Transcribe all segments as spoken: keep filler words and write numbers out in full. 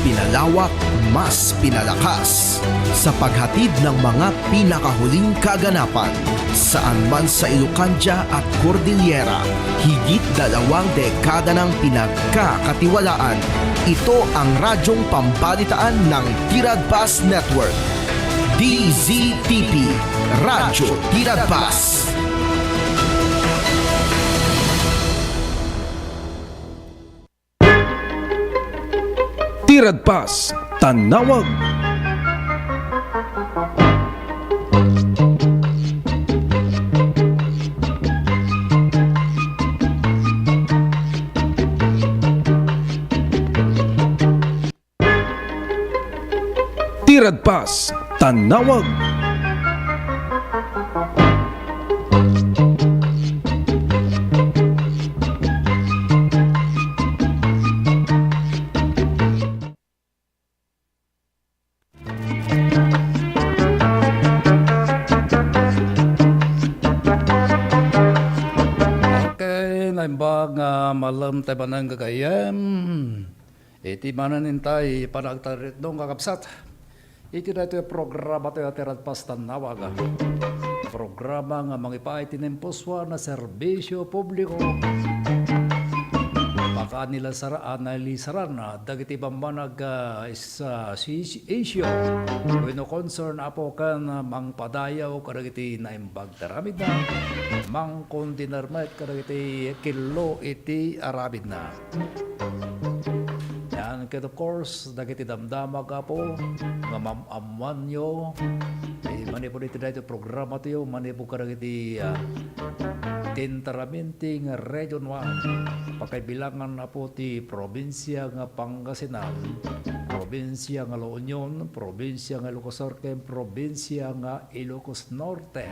pinalawak, mas pinalakas sa paghatid ng mga pinakahuling kaganapan. Saan man sa Ilocandia at Cordillera, higit dalawang dekada nang pinagkakatiwalaan. Ito ang radyong pambalitaan ng Tiradpas Network. D Z T P, Radyo Tiradpas. Tiradpas, Tanawag. Tiradpas, Tanawag. Okay, naimbag nga malem tayo manen gagayyem. Iti manen intay panagtaritdong kakabsat. Iti daytoy programa tayo, Tiradpas, Tanawag. Programa nga mangipaay ti naimpusoan a serbisio publiko. Pakaanilasar-, analisaran dagiti bambanag, ah, is-, ah, si-, issue wenno concern, Apo, ken mangpadayaw kadagiti naimbag ti aramidna, mangkontinuar met kadagiti kello iti aramidna. Yan, ket of course, dagiti damdama, Apo, nga maam-ammoanyo, eh, manipud iti daytoy programa tayo, manipud kadagiti, ah, tintaraminting Region one, pakaibilangan, Apo, ti probinsia nga Pangasinan, probinsia nga La Union, probinsia nga Ilocos Sur, ken probinsia nga Ilocos Norte.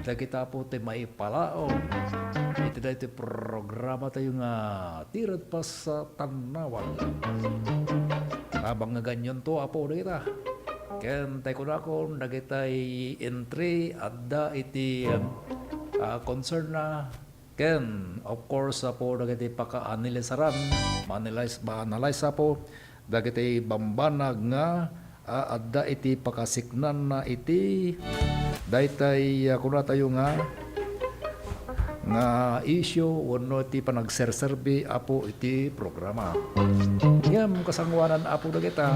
Dagita, Apo, ti maipalaom iti daytoy programa tayo nga Tiradpas, Tanawag. Tabang nga ganyonto, Apo, dagita. Ken tay kunakon, dagitay entry adda iti, um, ah, concern na. Ken, of course, Apo, dagiti pakaanalisaran, maanalis-, maanalis, Apo, dagiti bambanag nga, ah, adda iti pakasiknanna iti daytay, ah, kunatayo nga, nga issue wenno iti panagserserbi, Apo, iti programa. Ngem kasangoanan, Apo, dagita,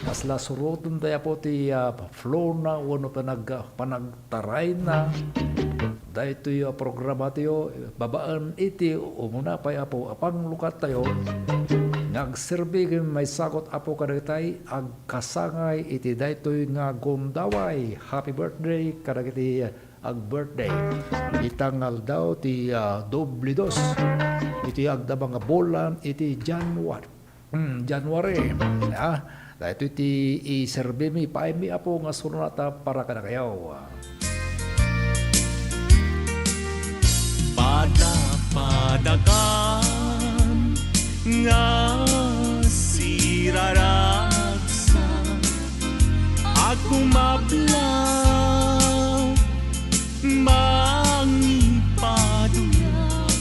kasla suroten tayo, Apo, ti, ah, flow na wenno panag-, panagtarayna. Daytoy a programa tayo, babaen iti umuna pay, Apo, a panglukat tayo, nga agserbi ken maisagut, Apo, kadagitay agkasangay iti daytoy nga gundaway. Happy birthday kadagiti ag-birthday ita nga aldaw ti, ah, doble dos iti agdama nga bulan iti January. Hmm, January. Ah, daytoy ti iserbimi, ipaaymi, Apo, nga sonata para kadakayo. Padapadakan nga siraragsak, agkumablaw, mangipaduyak.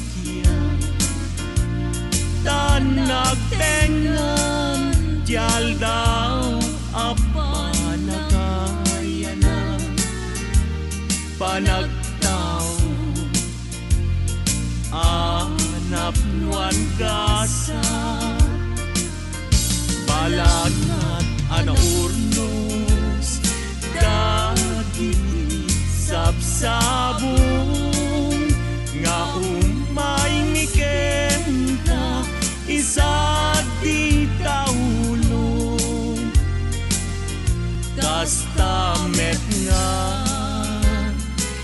Ta nagtengngan ti aldaw a panakayanan, panagtao a napnoan gasat. Balangat a naurnos dagiti sabsabong nga umaymi kenta, isagdi ta ulo. Kasta met nga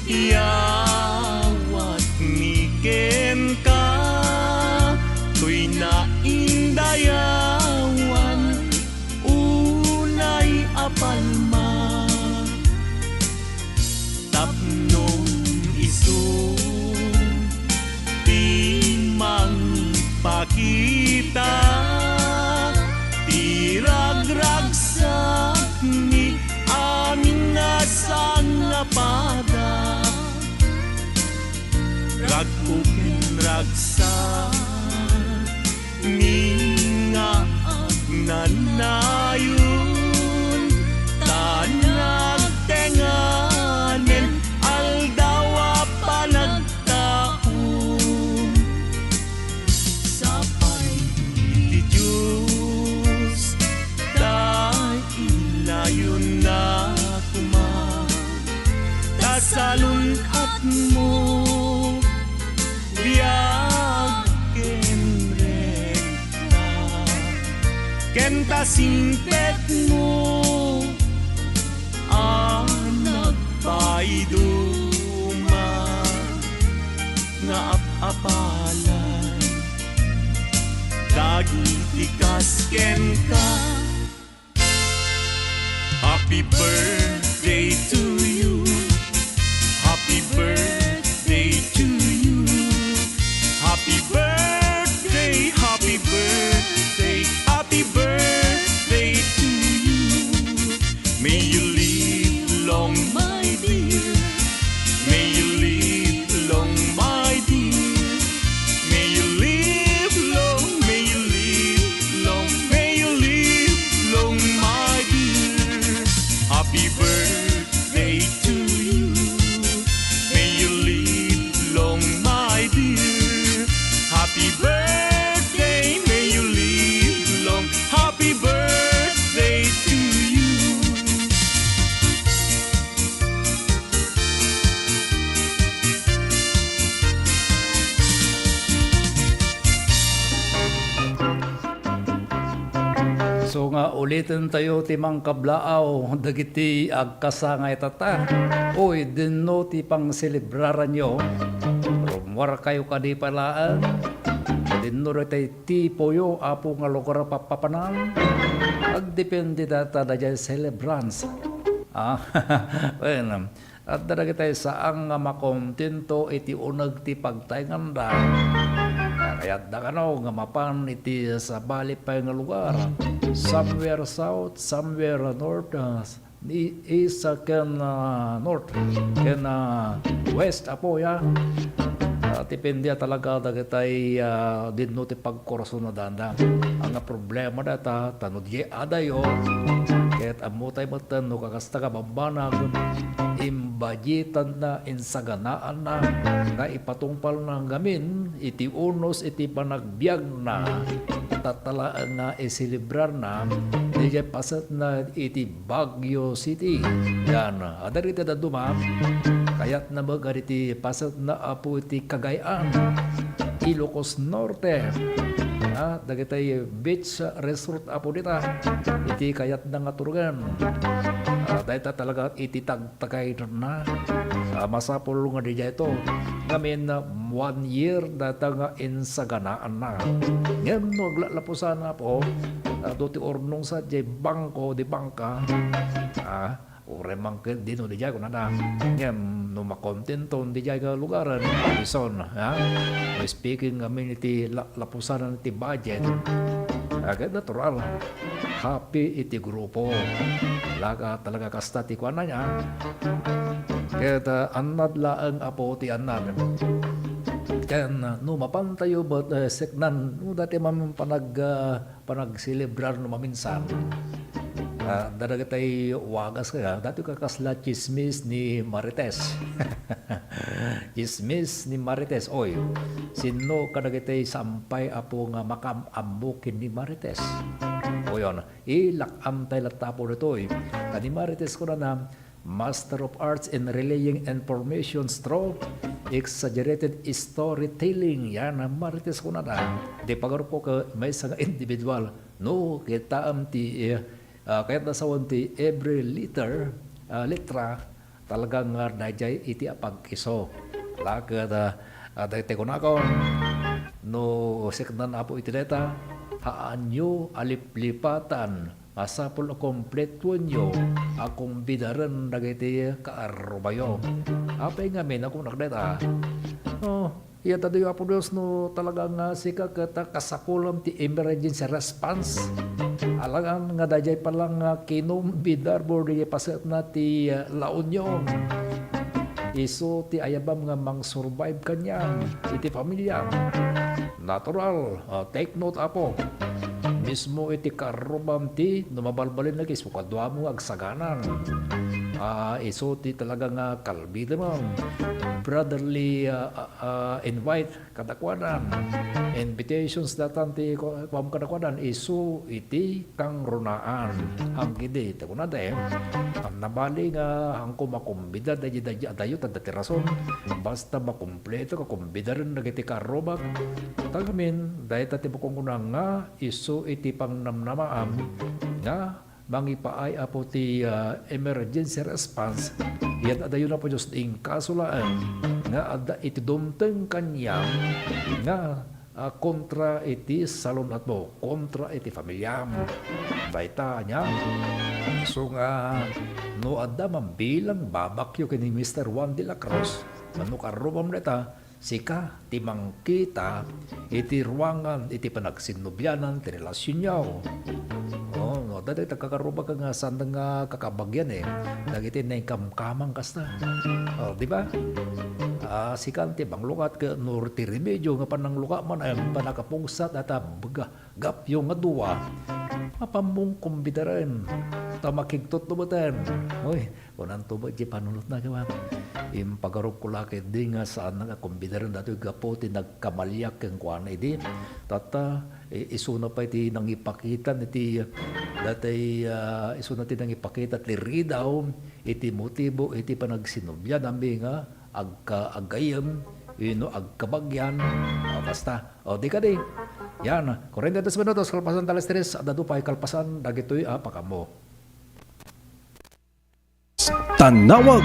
iyawatmi kenka toy naindayawan unay a palma. Tapno isu ti mangipakita ti ragragsakmi amin a sangapada. Ragko ken ragsakmi nga Nanayon ta nagtenganen aldaw a panagtaom. Sapay iti Dios ta inayonna koma. Ta salun-atmo biag ken rekta, ken ta singpetmo a nagpaiduma nga ap-apalay dagiti kas kenka. Happy birthday to you. Happy birthday to you. Happy birthday, happy birthday, happy birthday to you. May you live long, my dear. May you live long, my dear. May you live long, may you live long, may you live long, my dear. Happy birthday to you. May you live long, my dear. Happy birthday, may you live long. Happy birthday to you. So nga, uliten tayo ti mangkablaaw dagiti agkasangay tatta. Oy, dinno ti pangselebraranyo. Rummuarkayo kadi pay laeng. Dinno daytay tipoyo, Apo, nga lugar a papapanan. Agdepende data daydiay celebrants. Ah, well, adda dagiti saan nga makontento iti uneg ti pagtaenganda. Kayatda kano nga mapan iti sabali pay nga lugar. Somewhere south, somewhere north, ah, i-, east, ah, ken, ah, north, ken, ah, west, Apo, ya. Ah, depende talaga dagitay, ah, dinno ti pagkurasonadanda. Ang problema data, ta no diay adayo, ket ammotay metten no kakasta nga bambanag, imbadyetanna, insaganaanna, nga ipatungpalna ngamin iti unos iti panagbiagna, tatta laeng nga iselebrarna diay pasetna iti Baguio City. Yan, adda dagiti dadduma, kayatna met nga dagiti pasetna, Apo, iti Cagayan, Ilocos Norte. Ah, dagitay beach resort, Apo, dita. Iti kayatna nga turongen. Ah, dayta talaga iti tagtagayna. Ah, masapul nga diay to. Ngamin, ah, one year dayta nga insaganaanna. Ngem no aglalapusan, Apo, ah, adu ti urnong sa diay bangko, di bangka. Ah, uray man ket dinno diay kunana. Ngem no makontenton diay nga lugaren, Luzon, ha? No speaking ngamin iti la-, lapusanan ti budget, ah, ket natural. Happy iti grupo. Talaga, talaga kasta ti kuana niya. Ket, ah, annad laeng, Apo, ti annad. Ken, ah, no mapantayo met, eh, seknan, no dati man panag-, ah, panagselebrar no maminsan. Ah, adda dagitay wagas kaya, dati kakasla tsismis ni Marites. Tsismis ni Marites. Oy, sinno kadagitay sampay, Apo, nga makaam-ammo ken ni Marites? Oy, on, ilak-amtay latta, Apo, ditoy. Ta ni Marites kunana, Master of Arts in Relaying Information through Exaggerated Storytelling. Yan ang Marites kunana. Di pagarupo ka maysa nga individual. No, kitaem ti, eh, ah, kayatna sawen ti every letter, ah, letra, talaga nga daydiay iti apagkiso. Laket, ah, ah, daytoy kunako, no seknan, Apo, iti dayta, haanyo a liplipatan. Masapul a kompletuenyo a kumbidaren dagiti kaarrubayo. Apay ngamin a kunak dayta? Oh, iyatadayo, Apo Dios, no talaga nga sika ket kasapulam ti emergency response. Alangan nga daydiay pala nga kinumbidar bordi pasetna ti, eh, La Union. Isu ti ayabam nga mang-survive kaniam iti familiam. Natural. Ah, take note, Apo. mismo iti kaarrubam ti no mabalbalin lagi, isu kaduam nga agsaganan. Ah, isu ti talaga nga kalbidem, brotherly, ah, ah, ah, invite kadakuadan. Invitations datan ti ku-, kuam kadakuadan, isu iti kangrunaan. Hank idi, ti kunada, eh, nabali nga hanko makumbida daydi, daydi adayo, tadda ti rason. Basta makumpleto, kakumbidaren dagiti kaarrubak. Tagamin, dayta ti makunkuna nga isu iti pangnamnamaam nga mangipaay, Apo, ti, ah, emergency response. Yan adayo, Apo Dios, inkaso laeng nga adda iti dumteng kaniam nga, ah, kontra iti salun-atmo, kontra iti familiam. Dayta ania? So nga, no adda man bilang babakyo ken ni Mister Juan de la Cruz, wenno kaarrubam dayta, sika ti mangkita iti ruangan iti panagsinnublianan ti relasionyo. Oh, no, daytoy ti agkakarrubak nga saan nga kakabagian, eh. Dagiti naikamkamang kasta. Oh, di ba? Ah, sika ti manglukat ket no ti remedio nga pananglukat man ay panakapugsat at abga. Gapyo nga dua, mapammong kumbidaren, ta makigtutlo meten. Oy, kunanto met ti panunotna, kayat. Impagarupko la ketdi nga saan nga kumbidaren datoy gapu ti nagkamaliak kenkuana idi. Tatta, i-, isuna pay ti nangipakitan iti, datoy, ah, isuna ti nangipakitan ti ridaw iti motibo iti panagsinubliananmi nga agka-, aggayem, wenno agkabagian. O, basta. O, di kadi. Yan. Kuarenta y dos minutos, kalpasan ta alas tres, adda pay kalpasan dagitoy a pakaammo. Tannawag.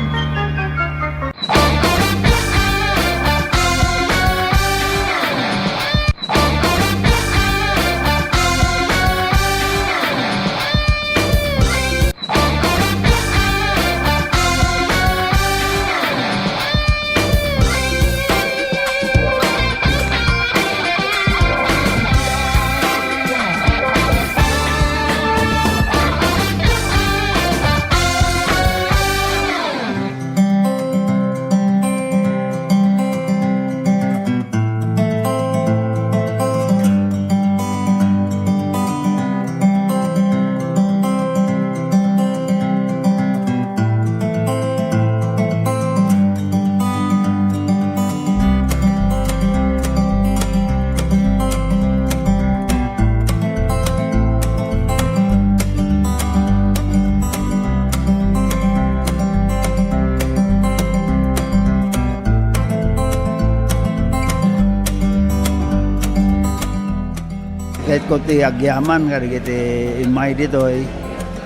Ket ko ti agyaman kadagiti immay ditoy,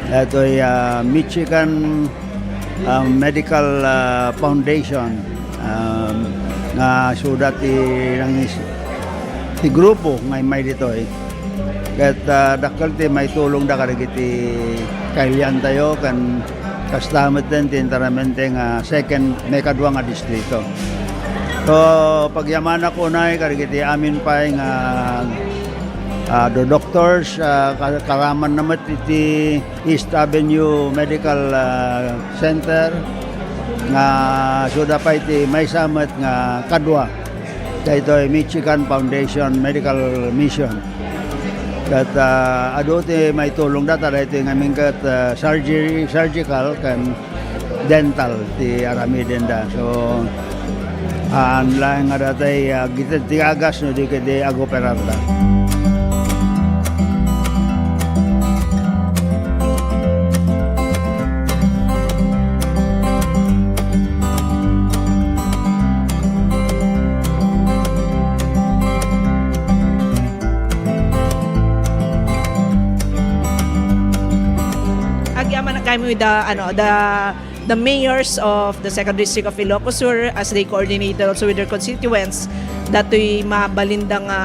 datoy, ah, Michigan, ah, Medical, ah, Foundation, um, nga isuda ti nangis-, ti grupo nga immay ditoy. Ket, ah, dakkel ti maitulongda kadagiti kailiantayo ken kasta met ti enteramente nga second, maikadua nga distrito. So, pagyamanak unay kadagiti amin pay nga, ah, do doctors, ah, ka-, karamanna met iti East Avenue Medical, ah, Center nga isuda pay ti maysa met nga kadua. Daytoy Michigan Foundation Medical Mission. Ket, ah, adu ti maitulongda ta daytoy ngamin ket, ah, surgery, surgical ken dental ti aramidenda. So, haan laeng nga datay, ah, agitedda ti agas no di ketdi agoperarda. Agyaman kami with the, ano, the, the mayors of the Second District of Ilocos Sur as they coordinated also with their constituents, datoy mabalinda nga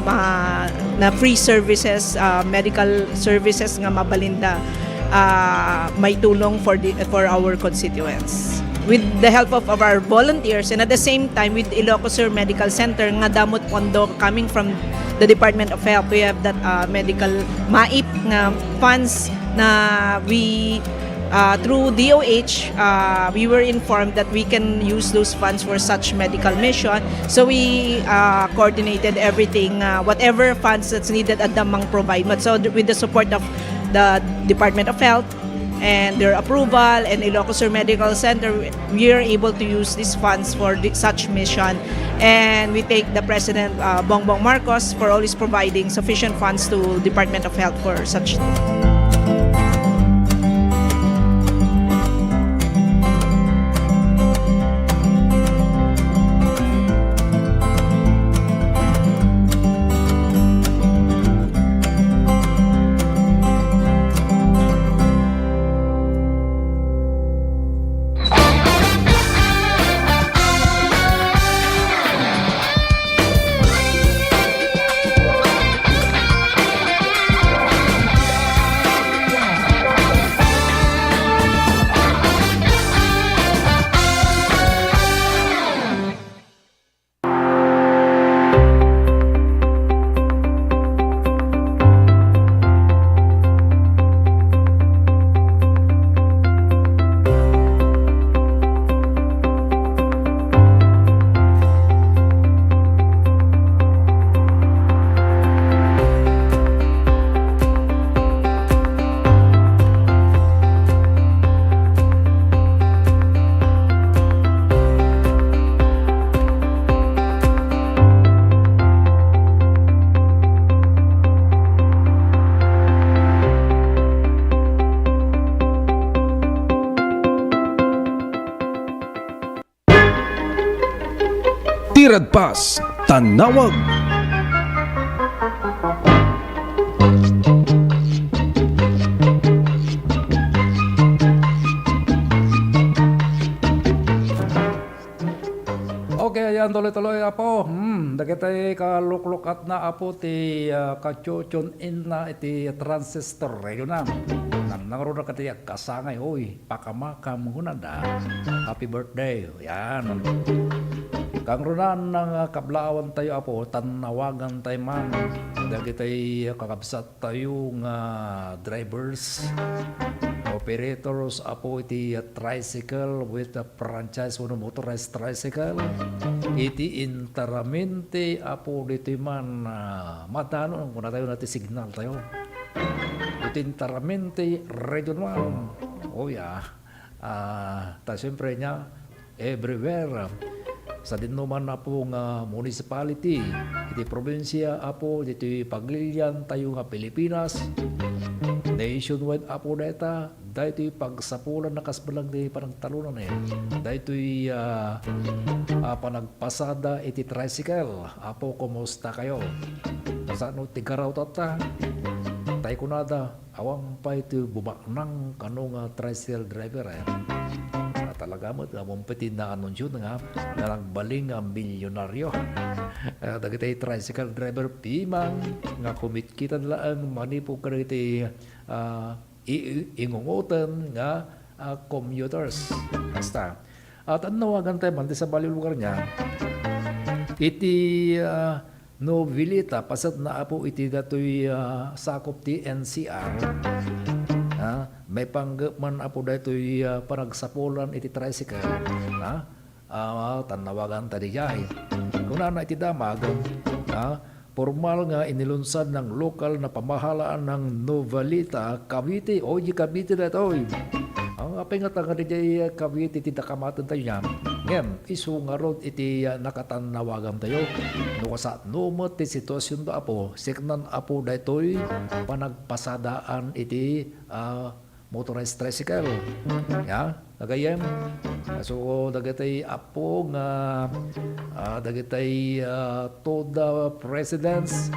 ma-, na free services, ah, medical services nga mabalinda, ah, maitulong for the, for our constituents. With the help of, of our volunteers and at the same time with Ilocos Sur Medical Center nga damo ti pondo coming from the Department of Health. We have that, uh, medical MAIP nga funds na we, Uh, through D O H, uh, we were informed that we can use those funds for such medical mission. So we uh, coordinated everything, uh, whatever funds that's needed at the mang provide. But so th- with the support of the Department of Health and their approval and Ilocos Sur Medical Center, we are able to use these funds for the, such mission. And we thank the President uh, Bongbong Marcos for always providing sufficient funds to Department of Health for such. Ti radpas, tannawag. Okay, ayan, tuloy-tuloy, Apo. Hmm, dagiti kaluklukat na, Apo, ti, ah, kachuchun inna iti transistor radio na. Nangnangruna kadi agkasangay, oy, pakamakam hunada. Happy birthday. Yan. Kangrunan nga kablaawan tayo, Apo, tannawagantay man dagiti kakabsat tayo nga drivers, operators, Apo, iti tricycle with a franchise wenno motorized tricycle. Iti intaramente, Apo, ditoy man, ah, madano, ang kunatayo na ti signal tayo. Iti intaramente, region one. Oh, yeah. Ah, ta siyempre niya, everywhere. Sa dinno man, Apo, nga municipality, iti probinsia, Apo, ditoy paglilian tayo nga Pilipinas, nationwide, Apo, dayta, daytoy pagsapulan na kas balang di panagtalunan, eh. Daytoy, ah, ah, panagpasada iti tricycle. Apo, kumusta kayo? Saan ti garaw tatta? Tay kunada, awan pay ti bumaknang kano nga tricycle driver, eh. Ah, talaga met, awan pay ti naanunsyo nga, nga nagbaling nga milyonaryo. Ah, dagiti tricycle driver piman nga kumitkita laeng manipud kadagiti, ah, i-, i-, ingungoten nga, ah, commuters. Basta, at ang nawagan tayo man, di sa bali lugar niya, iti, ah, Noveleta, paset na, Apo, iti datoy, ah, sakop ti N C R. Ah, maipanggep man, Apo, daytoy, ah, panagsapulan iti tricycle. Ah, ah, tannawagan ta diay. Kunana iti damag, ah, pormal nga inilunsad ng lokal na pamahalaan ng Noveleta, Cavite. O, di Cavite daytoy. Ang apay nga taga diay Cavite ti dakamaten tayo niya. Ngem, isu ngarud iti, ah, nakatannawagan tayo. No kasano met ti sitwasyon da, Apo, siknan, Apo, daytoy panagpasadaan iti, ah, motorized tricycle. Ya, gagayyem. So, dagiti Apo nga, ah, dagiti, ah, TODA presidents,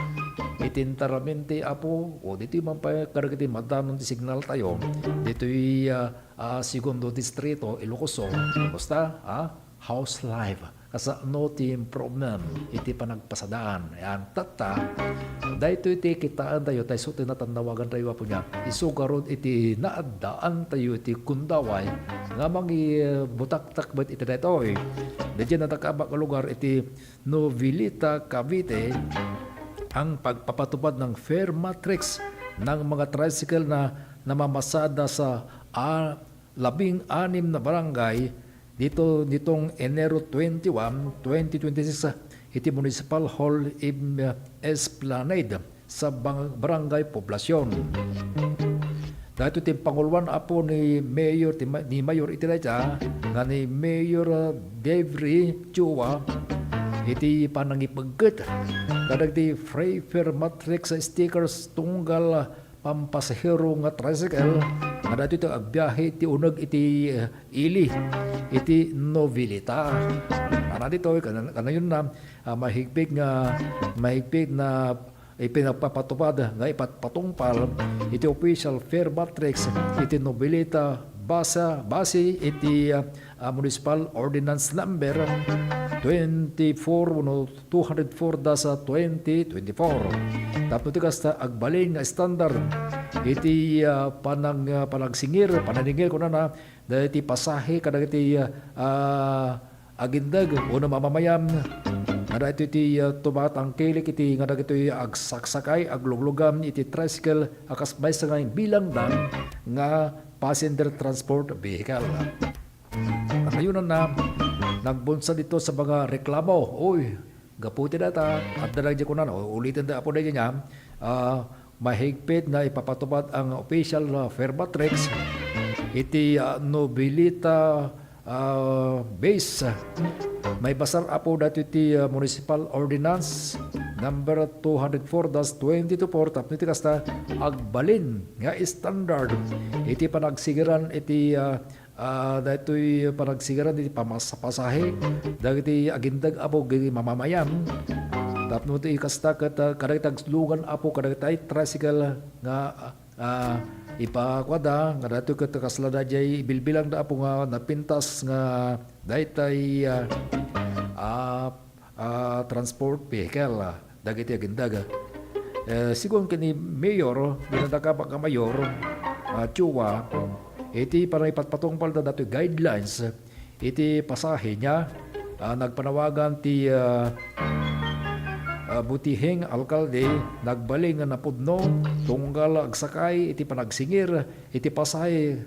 iti intaramente, Apo, o ditoy man pay kadagiti madanon ti signal tayo, ditoy, ah, ah, Segundo Distrito, Ilocos Sur. Kumusta? Ah, house life. Kasano ti improvement iti panagpasadaan? Yan, tatta, daytoy ti kitaan tayo, tay so ti natannawagan tayo, Apo niya. Isu garud iti naaddaan tayo iti kundaway nga mangibutaktak met iti daytoy. Daytoy nadakabak a lugar iti Noveleta, Cavite, ang pagpapatupad ng fare matrix ng mga tricycle na namamasada sa a labing-anim na barangay dito nitong Enero twenty-one, twenty twenty-six, iti Municipal Hall in Esplanade sa bang-, Barangay Poblacion. Daytoy ti panguloan, Apo, ni Mayor, ti ma-, ni Mayor iti dayta, nga ni Mayor, ah, Devry Chua, iti panangipegget kadagiti free fare matrix stickers tunggal pampasahero nga tricycle nga daytoy ti agbiahe iti uneg iti, eh, ili iti Noveleta. Ana ditoy, kana-, kanayon na, ah, mahigpit nga, mahigpit na ipinapatupad nga ipatpatungpal iti official fare matrix iti Noveleta basa, base iti, ah, ah, Municipal Ordinance Number twenty-four wenno two hundred four dash twenty twenty-four. Tapno ti kasta, agbalin nga standard iti, ah, panang-, ah, panagsingir, pananingil, kunana, dagiti pasahe kadagiti, ah, agindeg wenno mamamayan nga daytoy ti, ah, tumatangkilik iti nga dagitoy agsaksakay, agluglugan iti tricycle a kas maysa nga bilangda nga passenger transport vehicle. Kanayon na, nagbunsad dito sa mga reklamo. Uy, gapu ti data, adda dagiti kunana, o, uliten da, Apo, dagiti niya, ah, mahigpit nga ipapatupad ang official, ah, fare matrix iti, ah, Noveleta, ah, base. Maibasar, Apo, daytoy ti, ah, Municipal Ordinance number two hundred four dash twenty twenty-four, tapno iti kasta, agbalin nga standard iti panagsigiran iti, ah, ah, daytoy panagsigiran iti pamas-, pasahe dagiti agindeg, Apo, dagiti mamamayan. Tapno ti kasta ket, ah, kadagiti aglugan, Apo, kadagiti tricycle nga, ah, ipakuada nga daytoy ket kasla daydiay ibilbilangda, Apo, nga napintas nga daytay, ah, ah, ah, transport vehicle, ah, dagiti agindeg. Eh, sigun ken ni Mayor, dinadakabak nga Mayor, ah, Chua, iti panangipatpatungpalda datoy guidelines iti pasahe niya, ah, nagpanawagan ti, ah, ah, butiheng alkalde, nagbalin nga napudno tunggal agsakay iti panagsingir iti pasahe.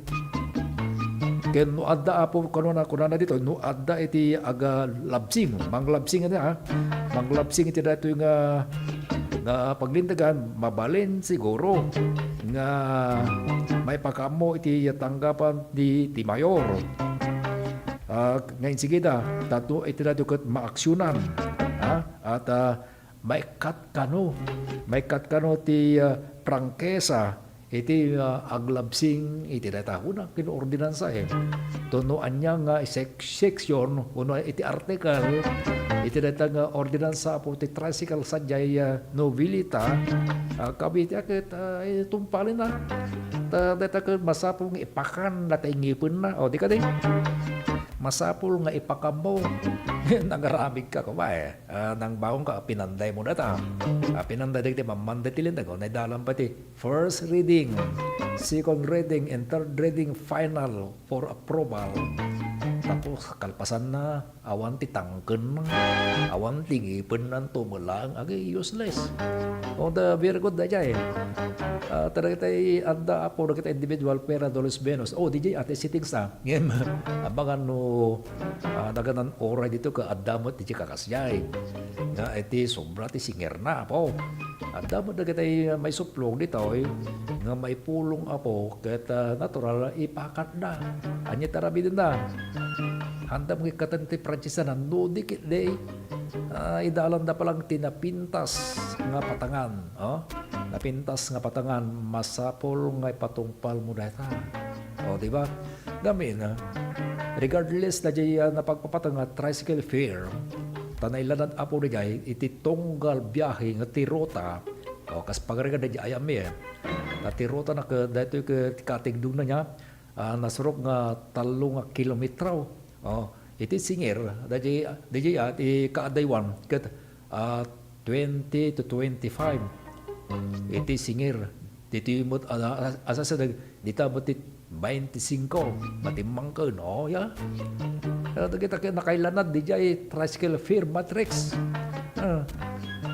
Ken no adda, Apo, kunana, kunana dito, no adda iti agalabsing, manglabsing iti, ha? Manglabsing iti daytoy nga, nga paglintegan, mabalin siguro nga maipakaammo iti tanggapan ti, ti mayor. Ah, nga insigida, tapno iti daytoy ket maaksyonan, ha? At, ah, maikkat kano, maikkat kano ti, ah, prangkesa iti, ah, aglabsing iti dayta, kuna, ken ordinansa, eh. Tapno ania nga sek-, section wenno iti article iti dayta nga ordinansa, Apo, ti tricycle sadiay, ah, Noveleta, ah, Cavite, a ket, ah, itumpalenna. Ta dayta ket masapul nga ipakan dayta ngipenna. O, di kadi? Masapul nga ipakammo. Nagaramidka koma, eh. Ah, nangbaonka, pinandaymo dayta. Ah, pinanday dagiti mammanda iti linteg, o, naidalan pay ti first reading, second reading, and third reading, final for approval. Tapos, kalpasanna, awan ti tangkenna, awan ti ngipenna, tumelang, agi, useless. O, the very good, dayjay. Ah, ta dagiti adda, Apo, dagiti individual, pera, dolus, benus. O, dayjay, ati settings, ah. Ngem, abangan no, ah, naganan oray dito ka adda met ti kakasdiay. Nga iti sobra ti singerna, Apo. Adda met dagiti maisuplog ditoy nga maipulong, Apo, ket, ah, natural, ipakatda. Ania ti aramidenda? Haanda met ikkaten ti Franciscanan, no di ketdi, ah, idalanda pa lang ti napintas nga patangan, oh. Napintas nga patangan, masapul nga ipatungpalmo dayta. O, di ba? Ngamin, ah, regardless dayjay, ah, napagpapatang nga tricycle fare, ta nailanad, Apo, dayjay iti tunggal biahe nga ti ruta, o, kas pagarigan dayjay ayami, eh. Ta ti ruta na ke-, daytoy ke-, katigdogna nia, ah, nasurok nga tallo nga kilometro. O, iti singir, dayjay, dayjay, ah, ti kaadaywan, ket, ah, twenty to twenty-five. Iti singir, ditoy met, ah, ah, asasadag, dita met ti twenty-five, matimmangken, o, ya. Pero dagita ket nakailanad, dayjay tricycle fare matrix. Ah,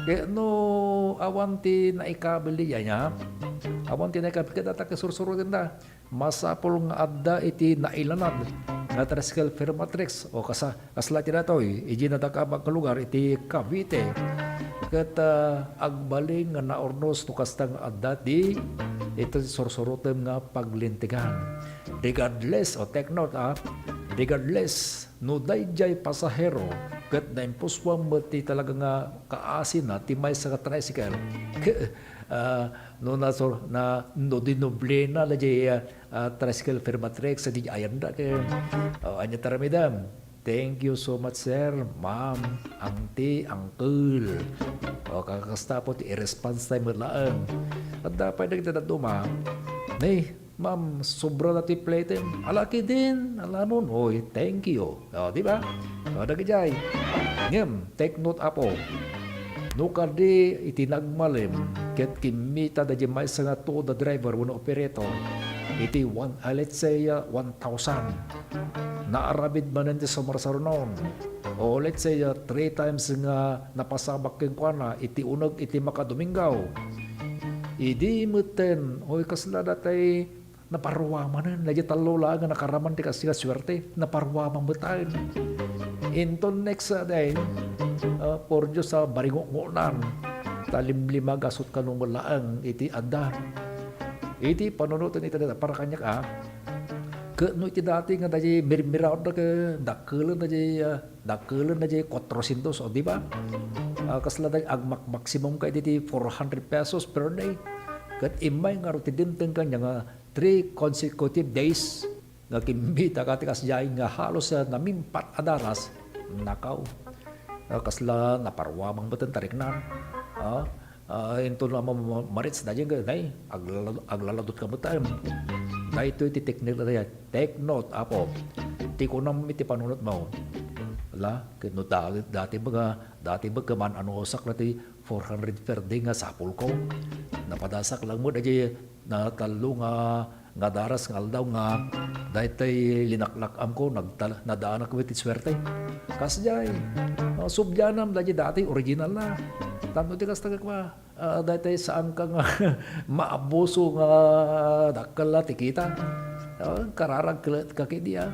kaya no awan ti naikabil dayjay, ya, Awan ti naikabit kadata ket sursurotenda. Masapul nga adda iti nailanad nga tricycle firmatrix o kasa-, kasla ti datoy, iti nadakabat nga lugar iti Cavite. Ket, ah, agbalin nga naurnos no kasta nga adda ti iti sursurotem nga paglintegan. Regardless, o, take note, ah, regardless no daydiay pasahero ket naimpusuan met ti talaga nga kaasina ti maysa nga tricycle, ke-, ah, no nasur-, na, no dinoblena daydiay, ah, ah, tricycle firmatrix, di ayanda ket, oh, ania ti aramidem? Thank you so much, sir, ma'am, auntie, uncle. O, kakasta po ti i-response time met laeng. Adda pay dagiti dadduma. Nay, ma'am, sobra na ti platem. Ala, kidin, alamon. Oy, thank you. O, di ba? O, dagijay. Ngem, take note, apo. No kadi iti nagmalem, ket kimmita dagiti maysa nga toda driver wenno operator, iti one, ah, let's say, ah, one thousand. Naaramid manen ti sumarsarunon. O let's say, ah, three times nga napasabak kenkuana iti uneg iti makadominggaw. Idi metten, oy, kasla datay naparuamanen, daydiay tallo laeng nga nakaraman ti kas-, nga suerte, naparuaman metten. Inton next, ah, day, ah, por Diyos, ah, baringo-ngonan, ta limlimag a sut kano met laeng iti adda. Iti panunoten iti dayta para kaniak, ah, ket no iti dati nga daydiay mirmirautda ket dakkelen daydiay, ah, dakkelen daydiay kuatrosientos, o, di ba? Ah, kasla daydiay agmak-, maximum ka iti four hundred pesos per day. Ket immay ngarud ti dimteng kaniak nga three consecutive days nga kimmitaka ti kasdiay nga halos, ah, namimpat a daras, nakaw. Ah, kasla naparuamang metten tariknan. Ah, ah, inton a ma-, ma-, marits daydiay nga, nay, aglala-, aglaladotka metten. Daytoy ti teknik daydiay. Take note, apo. Ti kunam iti panunotmo. Ala, ket no da-, dati met nga, dati met nga man-anusak la ti four hundred per day nga sapulko. Napadasak lang met daydiay na tallo nga, nga daras nga aldaw nga daytoy linaklak-amko, nagtal-, nadaanak met ti suerte. Kasdiay, ah, sublianam daydiay dati original na. Tapno ti kasta nga kua, ah, daytoy saanka nga maabuso nga dakkel la ti kita. Ah, kararag ka, ka kidi, ah.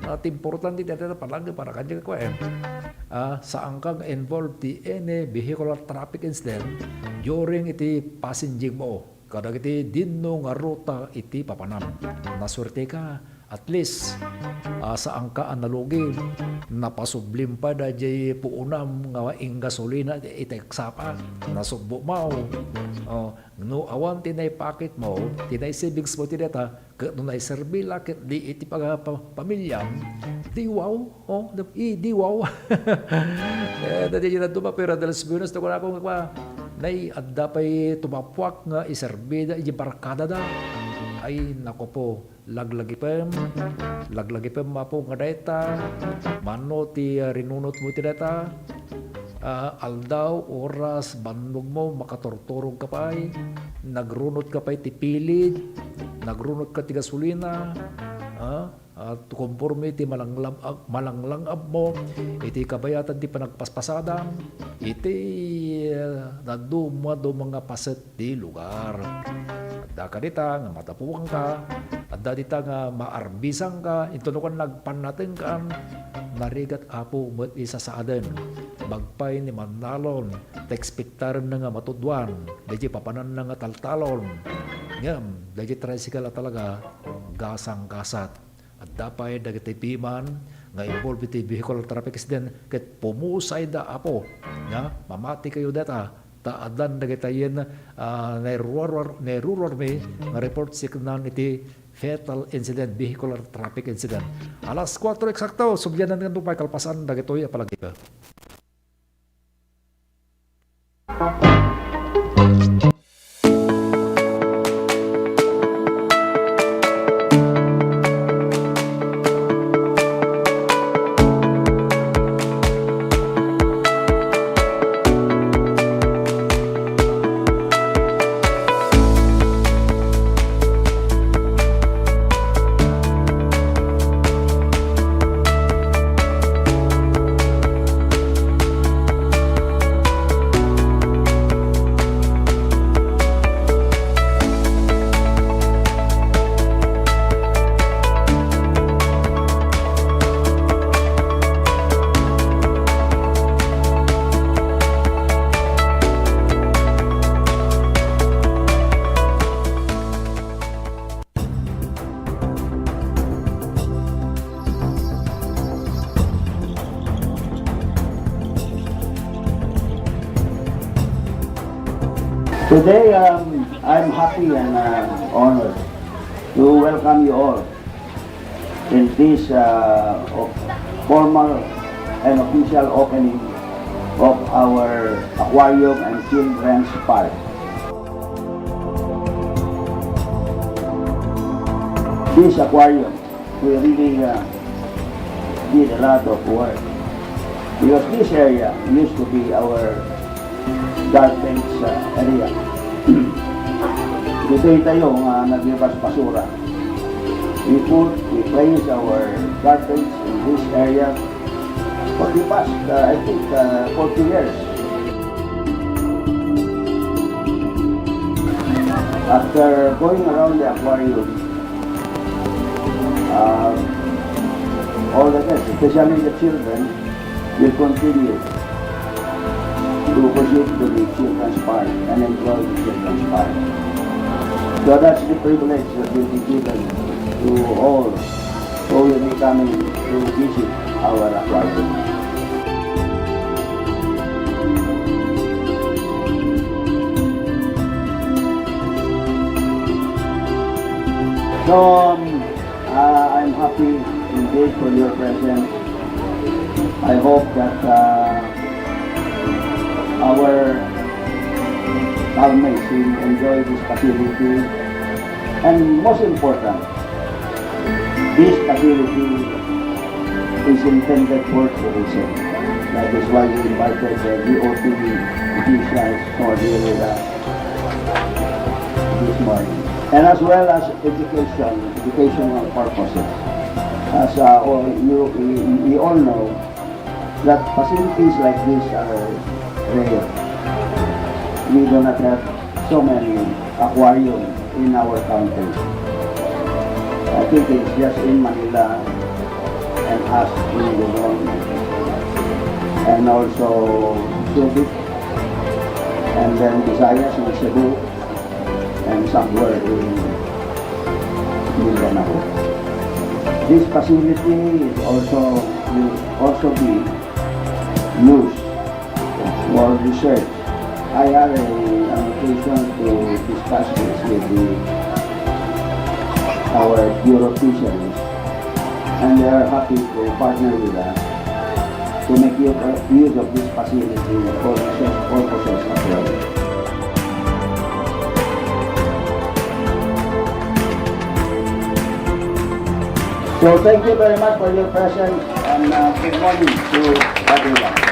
Ah, ti importante daytoy palagi para kaniak kua, eh. Ah, saanka nga involved ti any vehicular traffic incident during iti passenging mo kadagiti dinno nga ruta iti papanam. Nasuerteka, at least, ah, saanka a nalugi. Napasublim pay daydiay puonam nga inggasolina iti eksapa. Nasubbo maw. Oh, no awan ti naipakit mo, ti naisavings mo ti data, ket no naiserbi la ket di iti paga-, pa-, pamiliam, di wow, oh, di, di wow. Eh, daydiay dadduma, pero de los buenos, ti kunako nga kua, nay, adda pay tumapuak nga iserbi da iti barkada da. Ay, nako po, laglagipem, laglagipem, apo, nga dayta, mano ti, ah, rinunot mo iti dayta, ah, aldaw, oras, bannogmo, makaturturog ka pay, nagrunot ka pay ti pilid, nagrunot ka ti gasolina, ah, at konforme ti malanglam-, malanglang-abmo, iti kabayatan ti panagpaspasadam, iti, ah, dadduma-duma nga paset ti lugar. Adda ka dita nga matapuangka, adda dita nga maarbisanka, inton no kua nagpannatengkan, narigat, apo, met isasaaden. Bagpay ni mannalon, ta ekspektarenna nga matudwan, daydiay papananna nga taltalon. Ngem, daydiay tricycle a talaga, gasang-gasat. Adda pay dagiti piman nga involved iti vehicular traffic accident ket pumusayda, apo, nga mamati kayo dayta, ta addan dagitayen, ah, nairuruar-, nairuruarmi nga report ti kinnan iti fatal incident, vehicular traffic incident. Alas kuatro eksakto, sublianan nga nupay kalpasan dagitoy a palagip. Today, um, I'm happy and, uh, honored to welcome you all in this, uh, of-, formal and official opening of our aquarium and children's park. This aquarium, we really, uh, did a lot of work because this area used to be our garbage, uh, area. Ditoy tayo nga naglibas basura. We put, we place our garbage in this area for the past, uh, I think, uh, forty years. After going around the aquarium, uh, all the guests, especially the children, will continue to proceed to the children's park and enjoy the children's park. So that's the privilege that will be given to all who will be coming to visit our aquarium. So, um, uh, I'm happy indeed for your presence. I hope that, uh, our housemates will enjoy this facility. And most important, this facility is intended for tourism. That is why we invited the D O T officials who are here with us this morning. And as well as education, educational purposes. As, uh, all you, we, we all know, that facilities like this are rare. We do not have so many aquarium in our country. I think it's just in Manila and us in Luzon and also Subic and then Visayas and Cebu and somewhere in Mindanao. This facility is also, will also be used for research. I had a, an occasion to discuss this with the, our Bureau of Fisheries, and they are happy to partner with us to make u-, use of this facility for research purposes as well. So thank you very much for your presence, and, uh, good morning to everyone.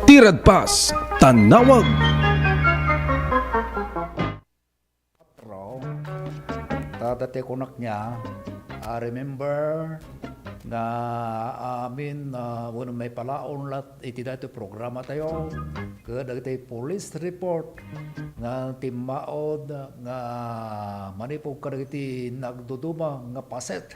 Ti Radpas, Tanawag. Patro, ta dati kunak niya, a, remember nga amin, a, wenno maipalaon lat iti daytoy programatayo, ket dagiti police report nga timmaud nga manipud kadagiti nagduduma nga paset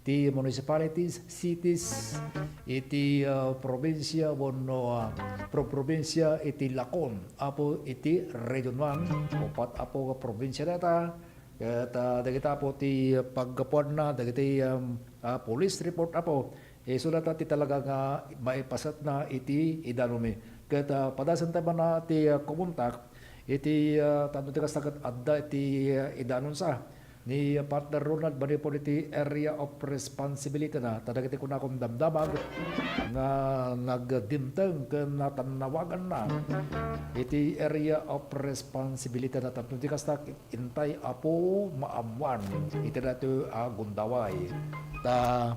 ti municipalities, cities, iti, ah, probinsia wenno, ah, pro-, probinsia iti lakon, apo iti Region one, upat apo nga probinsia dayta, ket, ah, dagita apo ti paggapuanna dagiti, um, ah, police report apo, isu dayta ti talaga nga maipasetna iti idanonmi. Ket, ah, padasen tayo man ti, ah, kumontak iti, ah, tapno ti kasta ket adda iti, ah, idanonsa ni Partner Ronald manipud iti area of responsibility na. Ta dagiti kunakon damdamag nga nagdimteng ken natannawaganna iti area of responsibility na. Tapno ti kasta, intay apo maammuan iti daytoy a gundaway. Ta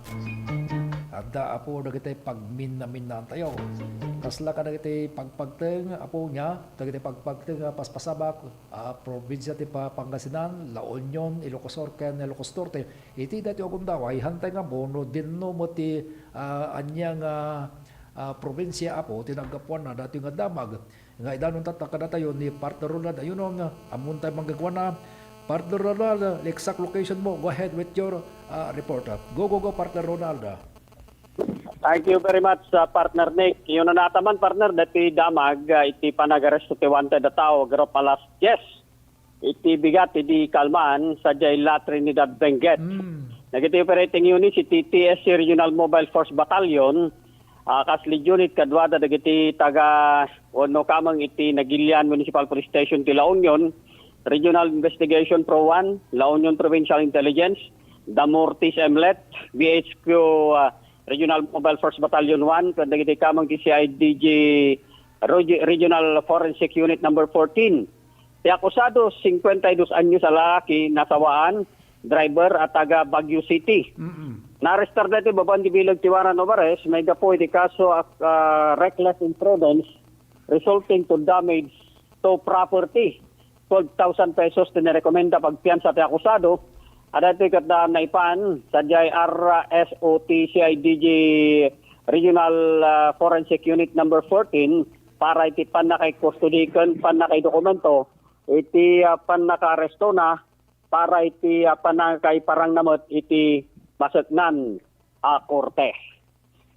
Adda, Apo, dagiti pagminnaminnaantayo. Kasla kadagiti pagpagteng, Apo, nia, dagiti pagpagteng a paspasabak, a, probinsia ti Pa-, Pangasinan, La Union, Ilocos Sur, ken Ilocos Norte. Iti daytoy a gundaway, hantay nga Apo no dinno met ti, a, ania nga, a, probinsia, Apo, ti naggapuanna daytoy nga damag. Nga idanon tatta kadatayo ni Partner Ronald Ayunon, ammontay manggaguana. Partner Ronald, the exact location mo. Go ahead with your, uh, report. Go, go, go, Partner Ronald. Thank you very much, uh, Partner Nick. Yun na nataman, partner, dati damag, uh, iti panagaresto ti wanted a tao, group alas diyes. Iti bigat, iti kalman, sa La Trinidad Benguet. Mm. Dagiti operating units, iti T S C Regional Mobile Force Battalion, ah, kas lead unit, kaduada dagiti taga, wenno kameng iti Nagilian Municipal Police Station ti La Union, Regional Investigation Pro one, La Union Provincial Intelligence, Damortis MLET, B H Q, ah, Regional Mobile Force Battalion one, ken dagiti kameng ti C I D G Regi-, Regional Forensic Unit number fourteen. Ti akusado, singkuenta y dos anyos a lalaki, nasawaan, driver a taga Baguio City. Mm-mm. Naarestar daytoy babaen ti bileg ti warrant of arrest, maigapu iti kaso a, ah, reckless imprudence resulting to damage to property. Twelve thousand pesos ti narekomenda pagpiansa ti akusado. Adaytoy ket da naipan sadiay R S O T C I D G Regional, ah, Forensic Unit number fourteen para iti pannakaikustodi ken pannakaidokumento iti, ah, pannakaarestona para iti, ah, pannakaiparangna met iti maseknan a korte.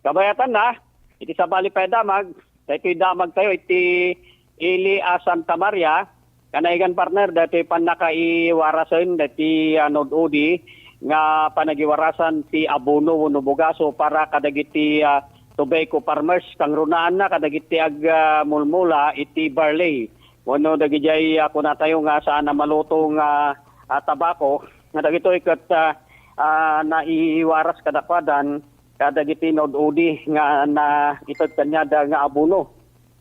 Kabayatanna, iti sabali pay a damag, daytoy damagtayo iti ili a Santa Maria, kanaigan, partner, daytoy pannakaiwarasen daytoy, ah, NOD-ODI nga panagiwarasan ti abono wenno bugaso para kadagiti, ah, tobacco farmers, kangrunaanna kadagiti ag-, ah, mulmula iti barley. Wenno dagidiay, ah, kunatayo nga saan a maluto nga, ah, tabako, nga dagitoy ket, ah, ah, naiwaras kadakuadan kadagiti NOD-ODI nga naited kaniada nga abono.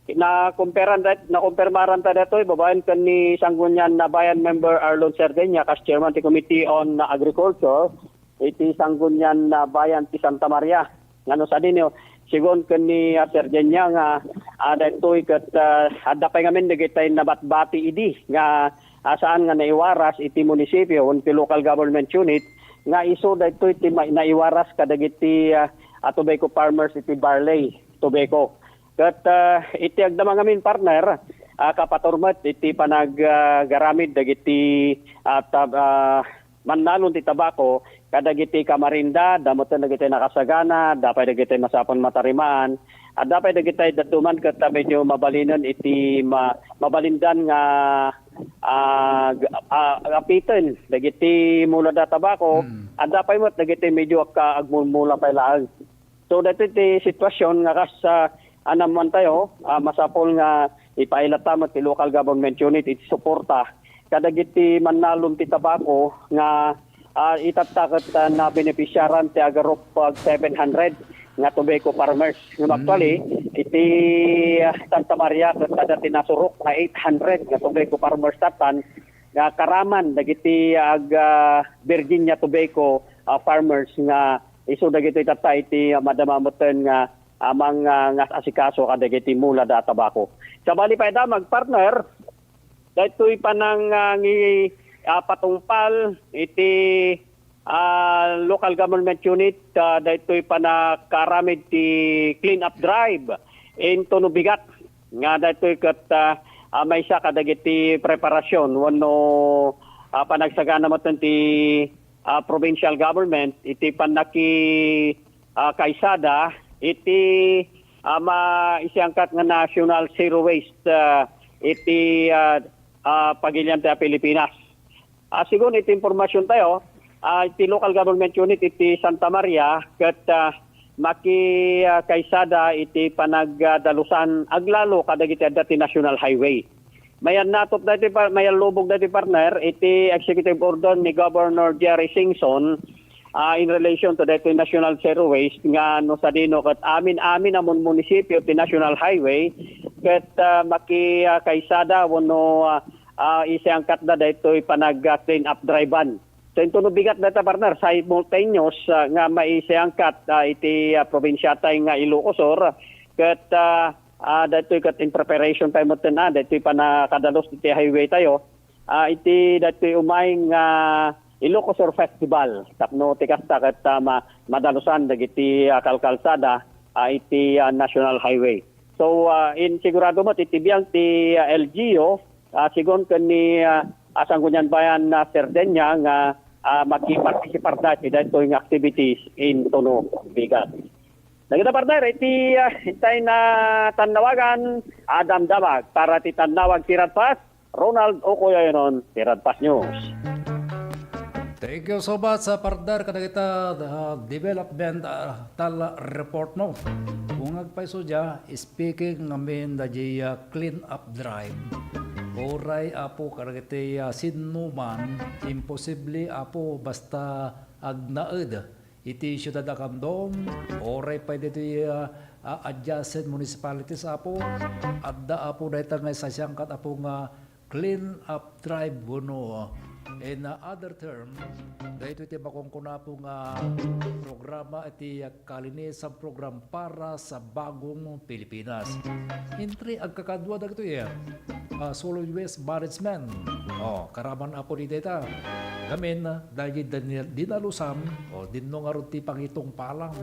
Nakumperan dat-, nakumpirmaran ta datoy babaen ken ni Sangguniang Bayan member Arlon Serdenia kas chairman ti Committee on Agriculture iti Sangguniang Bayan ti Santa Maria. Nga no sadino, sigun ken ni, ah, Serdenia nga, ah, daytoy ket, ah, adda pay ngamin dagiti nabatbati idi nga, ah, saan nga naiwaras iti munisipio wenno ti local government unit nga isu daytoy ti ma-, naiwaras kadagiti, ah, ah, tobacco farmers iti barley, tobacco. Ket, ah, iti agdama ngamin, partner, ah, kapaturmet iti panag-, ah, garamid dagiti, ah, tab-, ah, mannalon ti tabako kadagiti kamarinda, adda metten dagiti nakasagana, adda pay dagiti masapul matarimaan, adda pay dagiti dadduma ket medyo mabalinen iti ma-, mabalindan nga, ah, g-, ah, apiten dagiti mulada tabako, Mm. adda pay met dagiti medyo agka-, agmulmula pay laeng. So, daytoy ti sitwasyon nga kas, ah, anamantayo, ah, masapul nga ipailata met ti local government unit iti suporta kadagiti mannalon ti tabako nga, ah, itatta ket, ah, nabenefisiaran ti agarupag seven hundred nga tobacco farmers. Ngem Mm. actually, iti, ah, Santa Maria ket adda ti nasurok nga eight hundred nga tobacco farmers tattan nga karaman dagiti ag, ah, Virginia tobacco, ah, farmers nga isu dagitoy tatta iti, ah, madama metten nga amang, ah, nga asikaso kadagiti mulada a tabako. Sabali pay a damag, partner, daytoy panang, ah, ngi-, ah, patungpal iti, ah, local government unit, ah, daytoy panakaramid ti clean up drive into Nubigat nga daytoy ket, ah, ah, maysa kadagiti preparasyon wenno, ah, panagsagana metten ti, ah, provincial government iti pannaki-, ah, kaisada iti, ah, maisiangkat nga National Zero Waste, ah, iti, ah, ah, pagilian ti Pilipinas. Ah, sigun iti impormasyontayo, ah, iti local government unit iti Santa Maria ket, ah, maki-, ah, kaisada iti panagdalusan aglalo kadagiti adda ti National Highway. Mayannatop daytoy par-, mayallubog daytoy, partner, iti executive order ni Governor Jerry Singson, ah, in relation to daytoy National Zero Waste nga no sadino ket amin-amin a mun-, munisipio ti National Highway ket, ah, maki-, ah, kaisada wenno, ah, ah, isiangkatda daytoy panag, ah, clean up drive-an. So, intono bigat dayta, partner, simultaneous, ah, nga maisayangkat, ah, iti, ah, probinsiatay nga Ilocos Sur, ket, ah, ah, daytoy ket in preparation pay metten, ah, daytoy pannakadalus iti highway tayo, ah, iti daytoy umay nga Ilocos Sur Festival. Tapno ti kasta ket, ah, ma-, madalusan dagiti, ah, kalkalsada, ah, iti, ah, National Highway. So, ah, in sigurado met iti biag ti, ah, L G U, ah, sigun ken ni, ah, ah, Sangguniang Bayan na Sardegna nga, ah, makipartisiparda iti daytoy nga activities intono bigat. Dagita, partner, iti, ah, intay na tannawagan, adda damag para ti tannawag ti Radfast, Ronald Okoyayonon, ti Radfast News. Thank you so much, ah, partner, kadagita, ah, development, ah, tal report, no? Kung agpayso dia, speaking, I mean, da dia clean up drive. Uray, Apo, kadagiti, ah, sinnuman, imposible, Apo, basta agnaed iti siudad a Candon, uray pay ditoy, ah, ah, adjacent municipalities, Apo, adda, Apo, dayta nga isasangkat, Apo, nga clean up drive wenno, in other term, daytoy ti makunkuna, Apo, nga programa iti kalinisan program para sa bagong Pilipinas. Entry agkakadua dagitoy, ah, solid waste management. Oh, karaman, Apo, di dayta. Gamin, dagiti din-, dinalusan, o dinno ngarud ti pangitungpalan,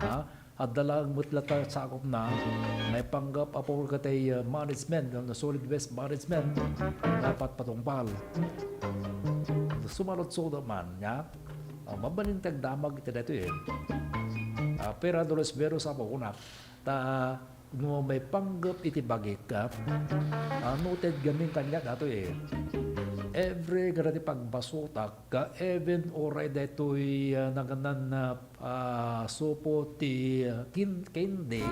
ha? Adda laeng met latta sakopna, maipanggep, Apo, kadagiti, ah, management, no, solid waste management, dapat patungpal. Sumalutsuda man, nya? Ah, mabalin ti agdamag iti daytoy, eh. Ah, pero Dolores Vero, Apo, kunak, ta no maipanggep iti bagik, ah, ah, noted gamin kaniak daytoy, eh. Every nga daytoy pagbasutak, ka even uray daytoy, ah, naganna, ah, ah, supot ti, ah, kin-, candy.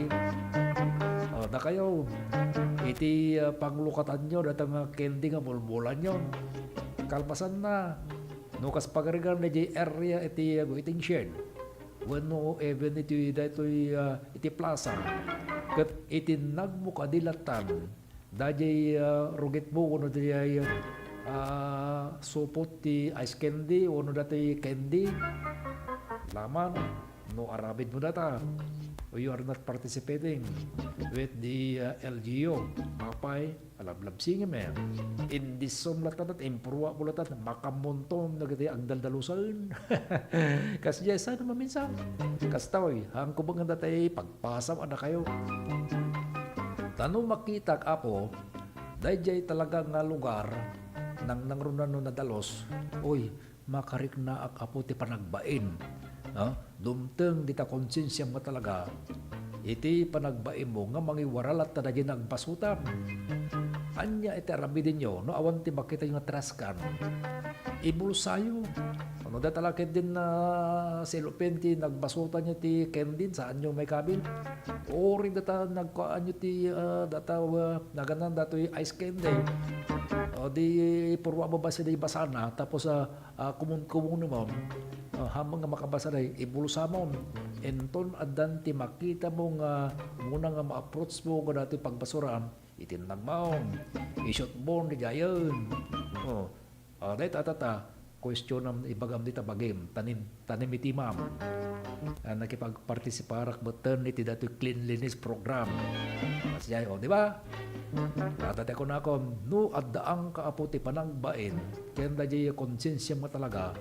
Oh, dakayo, iti, ah, panglukatanyo, dayta nga candy nga bulbulanyo. Kalpasanna, no kas pagarigan daydiay area iti, ah, waiting shed, wenno even iti daytoy, ah, iti plaza, ket iti nagmo kadi lattan, daydiay, ah, rugitmo wenno daydiay, ah, supot ti ice candy wenno daytoy candy, laman, no aramidmo dayta, you are not participating with the, ah, L G U. Apay, alablabsingem, eh. Indisum latta, impurwamo latta, makamunton dagiti agdaldalusen. Kasdiay, saan maminsan? Kastoy, haanko met dayta pagpasam a dakayo. Ta no makitak, Apo, daydiay talaga nga lugar, nangnangruna no nadalus, uy, makariknaak, Apo, ti panagbain. No? Dumteng dita konsensiam nga talaga iti panagbainmo nga mangiwara latta dagiti nagbasutam. Ania iti aramidenyo no awan ti makitayo nga trash can? Ibulsayo. No dayta la ketdin a cellophane ti nagbasutanyo ti kendin, saanyo maikabil. Uray dayta nagkuanyo ti, ah, dayta, ah, naganna daytoy ice candy. O di, ipurwamo basta di basana, tapos, ah, ah, kumun-kumunmo, ah, ammom nga makabasa dayta, ibulsamon. Inton addan ti makitamo nga umuna nga ma-approachmo kadaytoy pagbasuraam, itinnagmo, isutmo daydiayen. Oh, ah, dayta, tata, kuestionam, ibagam dita bagim, tanim, tanim iti imam. Ah, nakipagpartisiparak metten iti daytoy cleanliness program. Kasdiay, oh, di ba? Adda ti kunakon, no addaanka, Apo, ti panagbain, ken daydiay konsensiam nga talaga,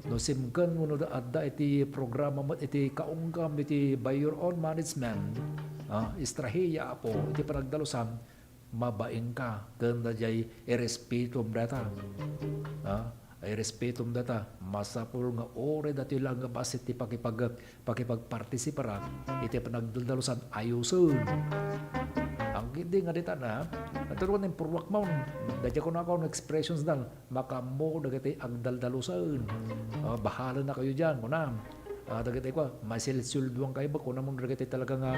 no simken wenno adda iti programa met iti kaunggam iti by your own management, ah, estrahiya, Apo, iti panagdalusan, mabainka ken daydiay irespetom dayta. Ah, irespetom dayta. Masapul nga uray daytoy la nga bassit ti pakipag-, pakipagpartisipara iti panagdaldalusan, ayosen. Ang hindi nga dita na, naturuan ng purwak mo, daydiay kunakon expressions dang, makaammo dagiti agdaldalusen. Ah, bahala na kayo diyan, kuna. Ah, dagiti kua, masilsilduan kayo ba, kunamon dagiti talaga nga,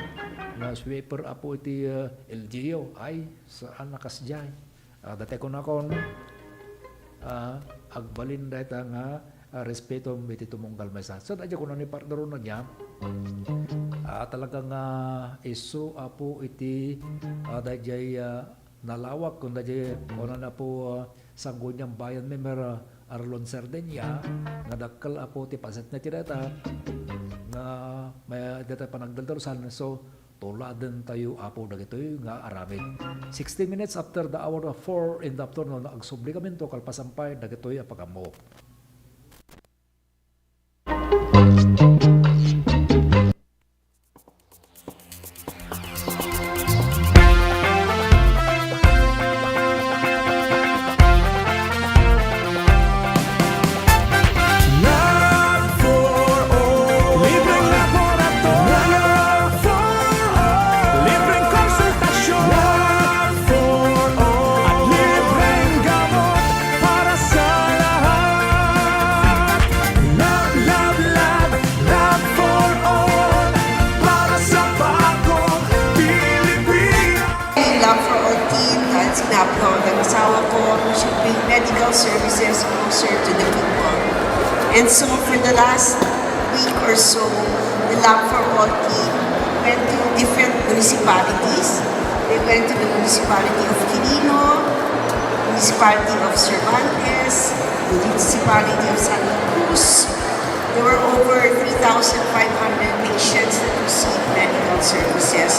nga sweeper, Apo, iti, ah, L G U? Ay, saan na kasdiay? Ah, dayta kunakon, ah, agbalin dayta nga, ah, respeto iti tumunggal maysa. So, daydiay kuna ni partner na niya, ah, talaga nga isu, Apo, iti, ah, daydiay, ah, nalawag, kun daydiay, kuna na po, ah, Sangguniang Bayan member, ah, Arlon Sardenia, nga dakkel, Apo, ti pasetna ti data, nga may data panagdaldalusan, so, tuladentayo, Apo, dagitoy nga aramid. Sixteen minutes after the hour of four in the afternoon, agsubli kaminto kalpasan pay dagitoy a pagammok. Love for all. Libreng laboratorio. Love for all. Libreng konsultasyon. Love for all. At libreng gamot para sa lahat. Love, love, love. Love for all. Para sa bagong Pilipinas. Love for all team, dahil sinabi ho ng asawa ko, we should bring medical services closer to the people. And so for the last week or so, the Love for All team went to different municipalities. They went to the municipality of Quirino, municipality of Cervantes, municipality of Santa Cruz. There were over three thousand five hundred patients that received medical services.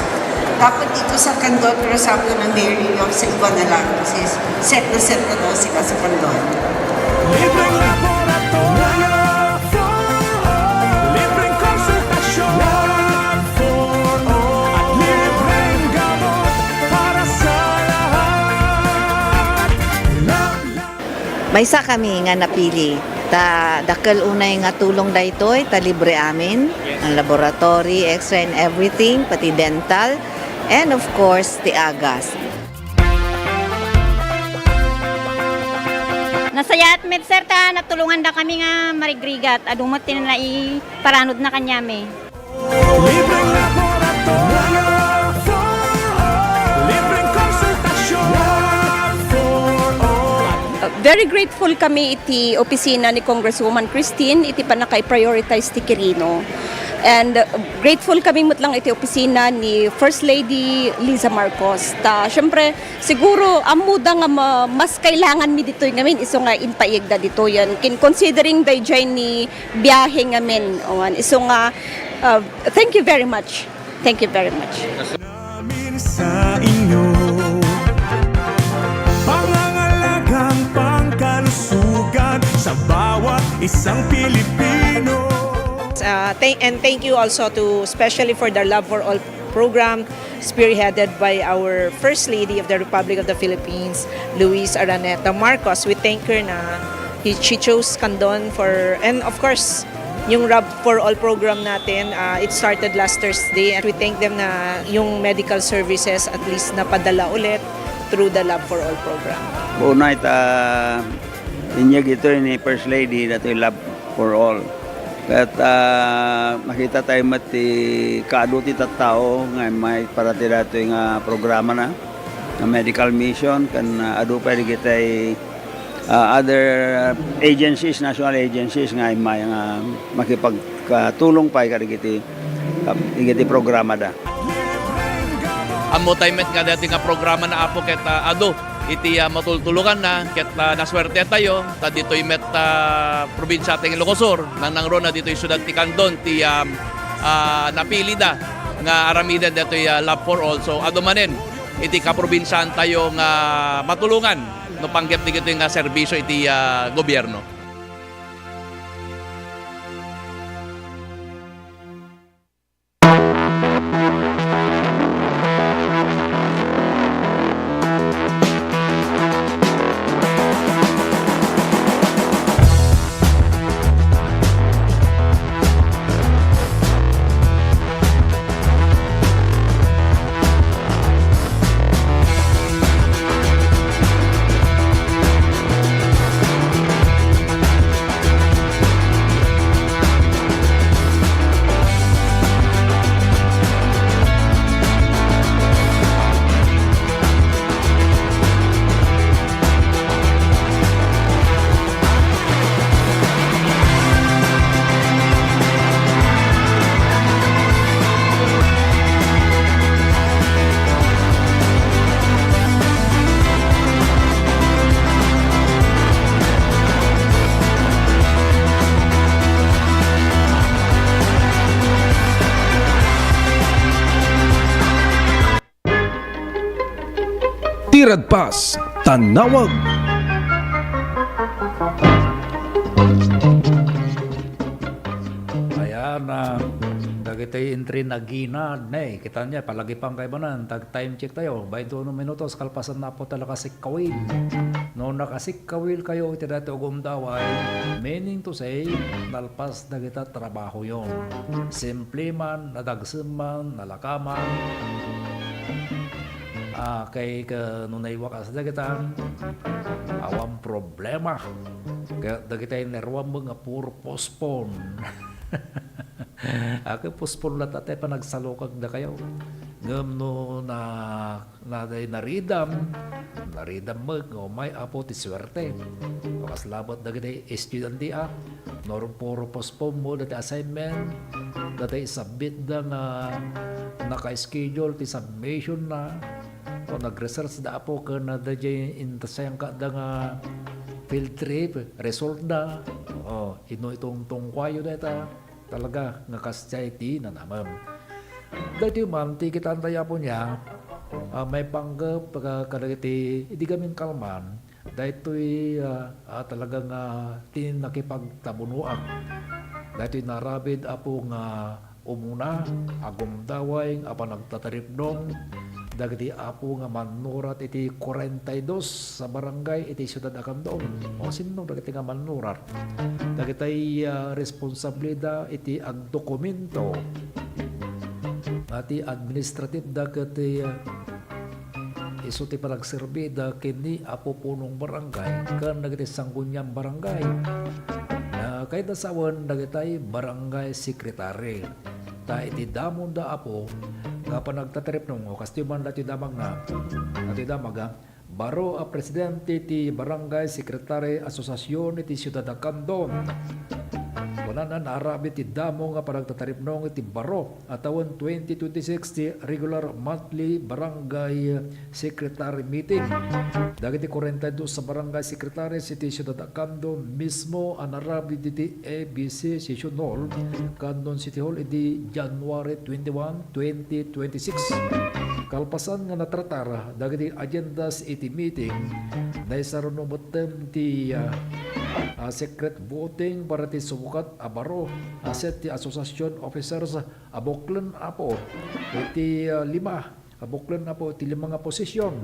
Dapat dito sa Candon, pero sabi ko ng mayor ninyo, sa iba na lang. Kasi set na set na daw sila sa Candon. Libreng laboratorio. Libreng konsultasyon. At libreng gamot para sa lahat. Maysa kami nga napili. Ta dakkel unay nga tulong daytoy, ta libre amin, ang laboratory, X-ray and everything, pati dental, and of course, ti agas. Nasayaat met, sir, ta natulonganda kami nga marigrigat. Adu met ti naiparanudna kaniami. Libreng laboratorio. Libreng konsultasyon. Uh, very grateful kami iti opisina ni Congresswoman Christine iti pannakaiprioritize ti Quirino. And, uh, grateful kami met lang iti opisina ni First Lady Liza Marcos. Ta, syempre, siguro, ammoda nga ma-, mas kailangan mi ditoy ngamin, isu nga impaiegda ditoy. Yan, kin-, considering dayjay ni biyahe ngamin. Awan, isu nga, uh, thank you very much. Thank you very much. Namin sa inyo, pangangalagang pangkalusugan sa bawat isang Pilipino. Uh, thank, and thank you also to, especially for the Love for All program, spearheaded by our First Lady of the Republic of the Philippines, Luis Araneta Marcos. We thank her na he, she chose Candon for, and of course, yung Love for All program natin, uh, it started last Thursday, and we thank them na yung medical services at least napadala ulit through the Love for All program. Una ita, inyag ito ni First Lady, datoy Love for All. Ket, ah, makita tayo met ti kaadu ti tattao nga immay para ti datoy nga programana, nga medical mission, ken, ah, adu pay dagiti, ah, other agencies, national agencies nga immay nga makipagkatulong pay kadagiti, ah, dagiti programada. Ammo tayo met nga dati nga programana, Apo, ket, ah, adu iti, ah, matultulukanna, ket, ah, nasuerte tayo, ta ditoy met, ah, probinsia ti Ilocos Sur, nangnangruna ditoy siudad ti Candon, ti, ah, ah, napilida nga aramiden ditoy, ah, Love for All. So, adu manen iti kaprobinsiaan tayo nga matulongan no panggep dagitoy nga serbisio iti, ah, gobierno. Radpas, Tanawag. Ayan, ah, dagiti entry naginad, ne, kita niya, palagi pang kaibanan, tag time check tayo, bainto uno minutos, kalpasan na po talaga si Kawil. No, nakasikkawil kayo iti daytoy a gundaway, meaning to say, nalpas dagita trabahoyon. Simple man, nadagsen man, nalaka man. Ah, kay ka, no naiwakas dagita, awan problema. Kaya dagita inerwam nga puro postpone. Ako postpone latta ti panagsalukag dakayo. Ngem no na Naday naridam, naridam met nga umay Apo ti suerte. Kas labat dagiti estudiante a, no puro postpone mo dati assignment, dati isubmit da nga naka-schedule ti submission na, o nag-research da Apo ken na dayjay intasayangka da nga field trip, result da, o, ino itong tungkuayo dayta, talaga nga kasdiay ti nanamem. Daytoy man ti kitaan tayo, Apo, niya, ah, maipanggep ka-, kadagiti idi gamin kalman, daytoy, ah, ah, talaga nga ti nakipagtabunoak. Daytoy naarabid, Apo, nga umuna, agumdaway a panagtataripnong dagiti Apo nga mannurat iti kuarenta y dos a barangay iti siudad a Candon. O, sinno dagiti nga mannurat? Dagitay, ah, responsable da iti agdokumento, ah, ti administrative da ket, ah, isu ti panagserbi da ken ni Apo Punong Barangay ken dagiti sangguniang barangay. Ah, kayat sawen dagitay barangay secretary. Ta iti damonda, Apo, nga panagtataripnong, o kastoy man dati damagna, dati damaga, baro a presidente ti Barangay Secretary Association iti Siudad a Candon. Kunana, naarabid ti damo nga panagtataripnong iti baro a tawen twenty twenty-six ti regular monthly barangay secretary meeting. Dagiti kuarenta y dos a barangay secretaries iti Siudad a Candon mismo a naarabid iti A B C Session Hall, Candon City Hall, idi January twenty-one, twenty twenty-six. Kalpasan nga natratar dagiti agendas iti meeting, naisaruno metten ti, ah, ah, secret voting para ti sumukat a baro a set ti association officers a buklen, Apo, iti, ah, lima a buklen, Apo, iti lima nga posisyon.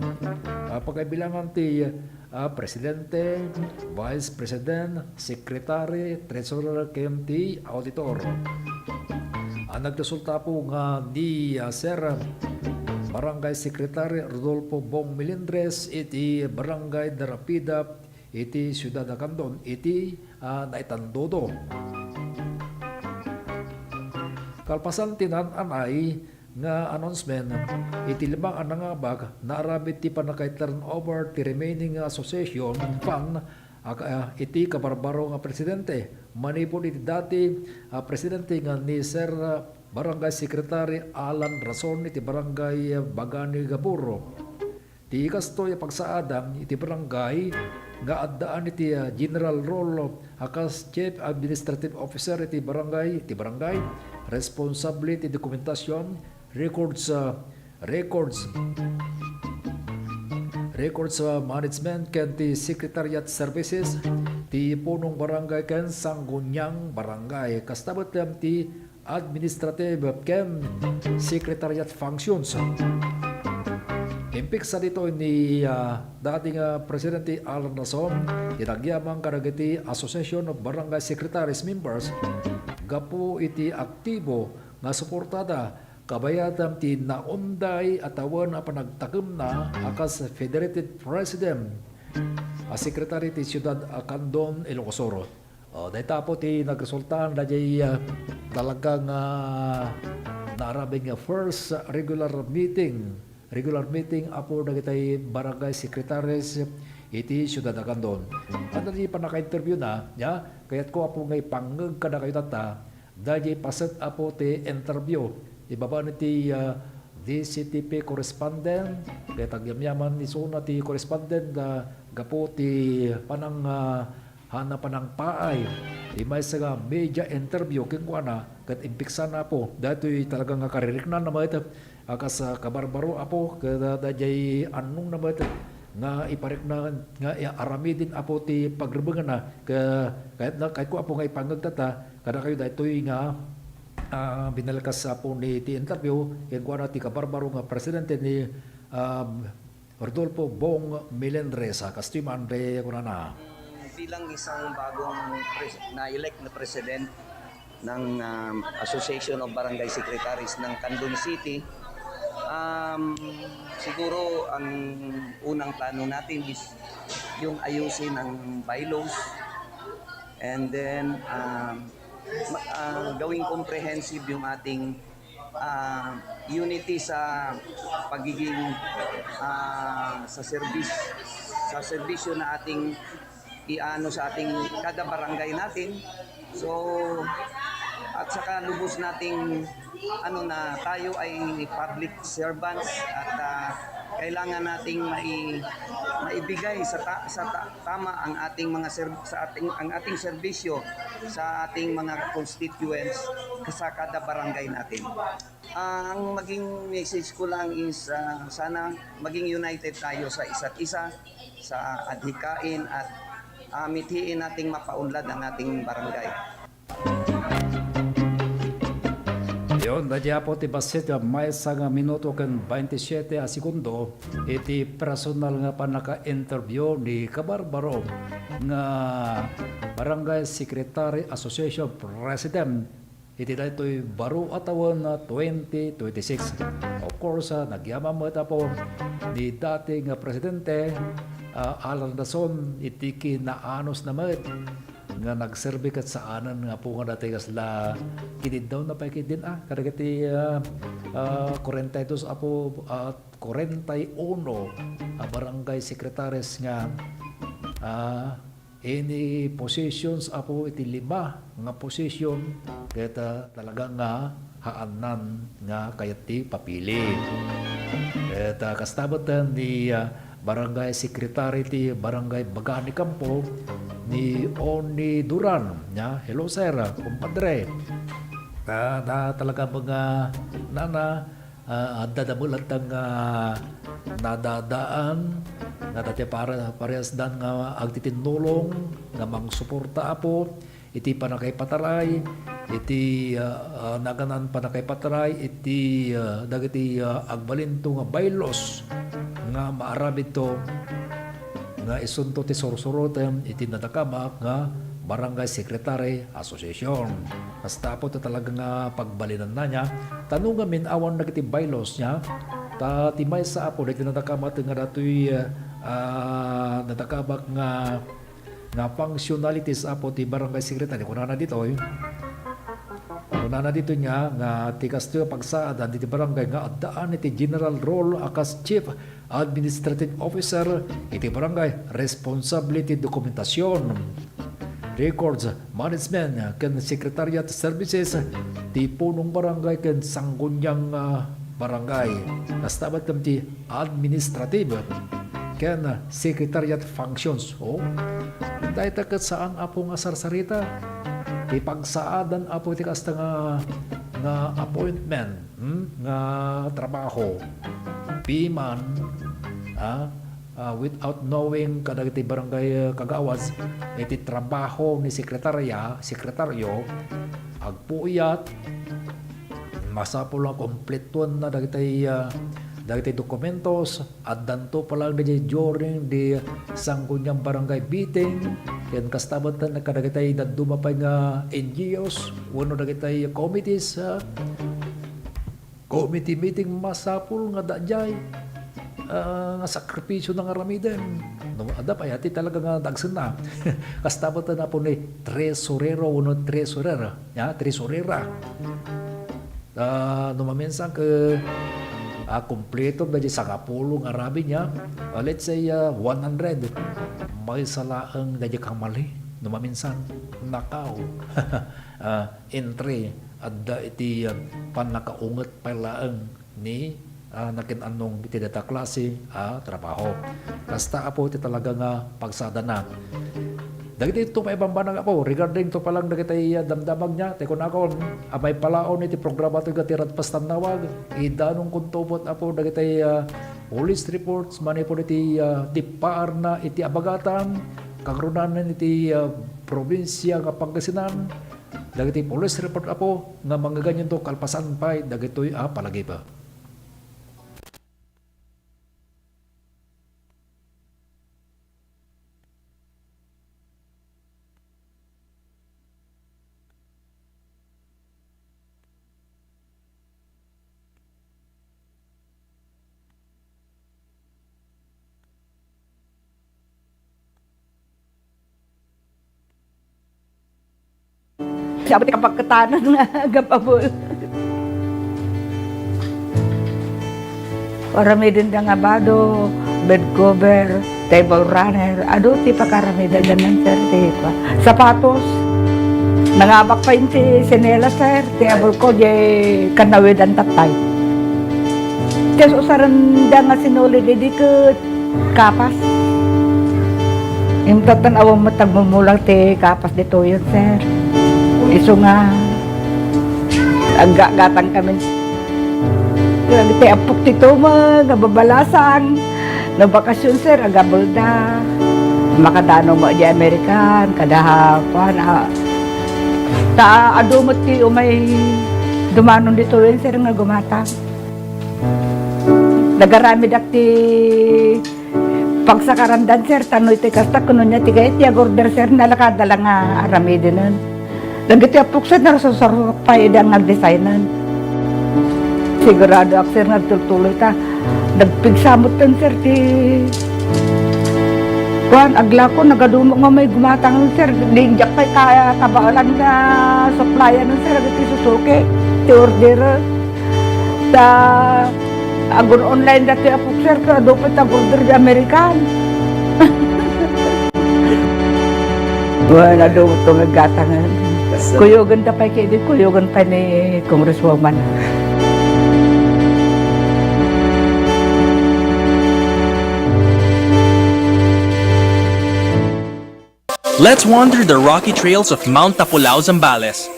Ah, pagkaibilangan ti, ah, presidente, vice president, secretary, treasurer, ken ti auditor. Ah, nagresulta, Apo, nga ni, ah, Sir Barangay Secretary Rodolfo Bong Melendres iti Barangay Darapida iti Siudad a Candon iti, ah, naitandudo. Kalpasan ti naan-anay nga announcement, iti lima a nangabak, naarabid ti pannakaturnover ti remaining nga association fund, a, a, iti kabarbaro nga presidente. Manipud iti dati a presidente nga ni Sir Barangay Secretary Alan Rason iti Barangay Bagani Gaburo. Ti kastoy a pagsaada iti barangay nga addaan iti, ah, general role a kas Chief Administrative Officer iti barangay, iti barangay, responsable iti dokumentasyon, records, ah, records, records, ah, management, ken ti secretariat services, ti punong barangay ken sangguniang barangay. Kasta met ti administrative ken secretariat functions. Impiksa ditoy ni, ah, dati nga Presidente Alan Rason ti nagyaman kadagiti Association of Barangay Secretaries members gapu iti aktibo nga suportada kabayatan ti naunday a tawen a panagtakemna a kas Federated President a Secretary ti Siudad a Candon, Ilocos Sur. O, dayta, Apo, ti nagresulta daydiay, ah, talaga nga naarabid nga first regular meeting, regular meeting, Apo, dagitay barangay secretaries iti Siudad a Candon. Ania ti pannaka-interview na, ya, kayatko, Apo, nga ipangngeg kadakayo tatta, daydiay paset, Apo, ti interview. Ibaba ni ti, ah, D C T P correspondent, kayat agyamyaman isuna ti correspondent, ah, gapu ti panang, ah, Haan a panangpaay ti maysa nga media interview kenkuana ket impiksana, Apo, daytoy talaga nga kaririknana met a kas, ah, kabarbaro, Apo, ket, ah, daydiay annongna met nga iparikna nga i-, aramiden, Apo, ti pagrebengenna. Ke-, kayatna, kayatko, Apo, nga ipangngeg tatta kadakayo daytoy nga, ah, binalkas, Apo, ni ti interview kenkuana ti kabarbaro nga presidente ni, ah, Rodolfo Bong Melendres, ah, kastoy man ti kunana. Bilang isang bagong pres-, na-elect na president ng, um, Association of Barangay Secretaries ng Candon City, um, siguro ang unang plano natin is yung ayusin ang bylaws and then, um, ma-, ah, gawing comprehensive yung ating, ah, unity sa pagiging, ah, sa serbis-, sa serbisyo na ating iano sa ating kada barangay natin. So, at saka lubos nating ano na tayo ay public servants at, ah, kailangan nating mai-, maibigay sa ta-, sa ta-, tama ang ating mga serv-, sa ating, ang ating serbisyo sa ating mga constituents sa kada barangay natin. Ah, ang maging message ko lang is, ah, sana maging united tayo sa isa't isa, sa adhikain at, ah, mithiin nating mapaunlad ang ating barangay. Yon, daydi, Apo, ti bassit a maysa nga minuto ken baintisiete a segundo iti personal nga pannaka-interview ni Kabarbaro nga Barangay Secretary Association President iti daytoy baro a tawen a twenty twenty-six. Of course, ah, nagyaman met, Apo, ni dati nga presidente, ah, Alan Rason, iti kinaanosna met nga nagserbi ket saanen nga, Apo, nga dati kasla kiniddawna pay ketdin, ah, kadagiti, ah, ah, kuarenta y dos, Apo, ah, kuarenta y uno a barangay secretaries nga, ah, any positions, Apo, iti lima nga position, ket, ah, talaga nga haannan nga kayat ti papili. Ket, ah, kasta met ni, ah, Barangay Secretary ti Barangay Bagani Campo, ni Oni Duran, nya, hello, sir, kumpadre. Ah, ta-, talaga mga nana, ah, adda da met latta nga nadadaan nga dati para-, parehas dan nga agtitinnulong nga mangsuporta, Apo, iti pannakaipataray, iti, ah, ah, nagan-an pannakaipataray iti, ah, dagiti, ah, agbalinto nga bylaws nga maaramidto nga isunto ti sursurotem iti nadakamak nga Barangay Secretary Association. Kasta, Apo, ti talaga nga pagbalinanna, nya. Ta no ngamin awan dagiti bylaws, nya, ta ti maysa, Apo, dagiti nadakamak nga datoy, ah, nadakamak nga, nga functionalities, Apo, ti barangay secretary, kunana ditoy. Kunana ditoy, nya, nga ti kastoy a pagsaadan diti barangay nga addaan iti general role a kas chief administrative officer iti barangay, responsable iti dokumentasyon, records management, ken secretariat services ti punong barangay ken sangguniang, ah, barangay. Kasta met ti administrative ken secretariat functions. O, dayta ket saan, Apo, nga sarsarita. Ti pagsaadan, Apo, ti kasta nga, nga appointment, hmm, nga trabaho. Piman, ah, ah, without knowing kadagiti barangay, ah, kagawad, iti trabaho ni sekretarya, sekretaryo, agpuyat, masapul nga kumpletuenna dagiti, ah, dagiti dokumentos, addanto pay laeng daydiay during the sangguniang barangay meeting, ken kasta met kadagiti dadduma pay nga N G Os wenno dagiti committees, ah, committee meeting, masapul nga daydiay, ah, nga sakripisio nga aramiden. No, adda pay, iti talaga nga dagsenna. Kasta met, Apo, ni tresurero wenno tresurer, ya, tresurera. Ah, no maminsan ket, ah, kumpleto daydiay sangapulo nga aramid, ya. Ah, let's say, ah, one hundred. Maysa laeng daydiay kamali. No maminsan, nakaw. Ah, entry, adda iti, ah, pannakaunget pay laeng ni, ah, nakin-annong iti dayta klase a trabaho. Kasta, Apo, ti talaga nga pagsaadana. Dagiti to pay bambanag, Apo, regarding to pa lang dagiti, ah, damdamag niya, ti kunakon, a maipalaon iti programa to nga ti Radpas Tannawag, idanongkon to met, Apo, dagiti, ah, police reports, manipud iti, ah, tippaarna iti Abagatan, kangrunanan iti, ah, probinsia nga Pangasinan, dagiti police report, Apo, nga manggaganyan to kalpasan pay dagitoy a palagiba. Siya ti kapagkatanan nga agababol. Aramidenda nga bado, bed cover, table runner, adu ti pakaramidenda nan, sir, ti kua. Sapatos, nangabak pay ti sinelas, sir, ti abulko, di kanawidan tattay. Ti usarenda nga sinulid idi ket kapas. Imtatan awan met agmumulang ti kapas ditoyen, sir. Isu nga aggatgatang kami. Ti apok ti tumeng nga babalasang nga bakasyon, sir, agabelda. Makadano mo di American, kada kuan, ah, ta adu met ti umay dumanon ditoyen, sir, nga gumatang. Nagaramidak ti pagsakarandan, sir, tano iti kasta, kuno niya ti gayet ti agorder, sir, nalakada lang nga aramidenen. Dagiti apok, sir, narsarsarok pay idi nga agdesignan. Siguradoak, sir, nga agtultuloy ta. Nagpigsa metten, sir, ti kuan, aglako, nagadumo nga may gumatang, sir. Di diak pay ka-, kabaelan nga supplyan, sir, dagiti Suzuki, ti order. Ta agun-online dati a boxer, ket adu pay ti agorder di American. Wen, adu to nga gatangen. Kuyogen ta pay kidi, kuyogen pay ni Congresswoman. Let's wander the rocky trails of Mount Tapulao, Zambales,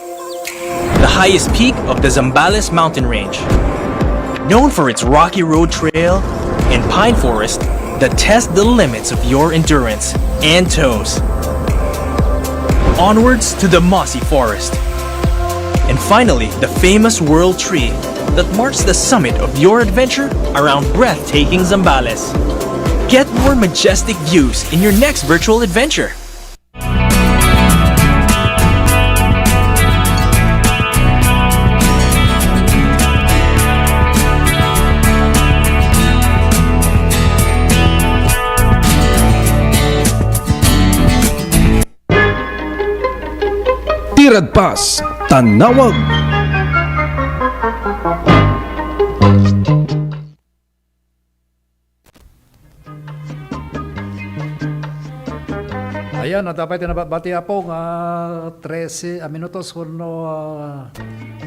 the highest peak of the Zambales mountain range. Known for its rocky road trail and pine forest that test the limits of your endurance and toes. Onwards to the mossy forest. And finally, the famous world tree that marks the summit of your adventure around breathtaking Zambales. Get more majestic views in your next virtual adventure. Ti Radpas Tannawag. Ayan, adda pay ti nabatbati, Apo, nga trese a minutos wenno, ah,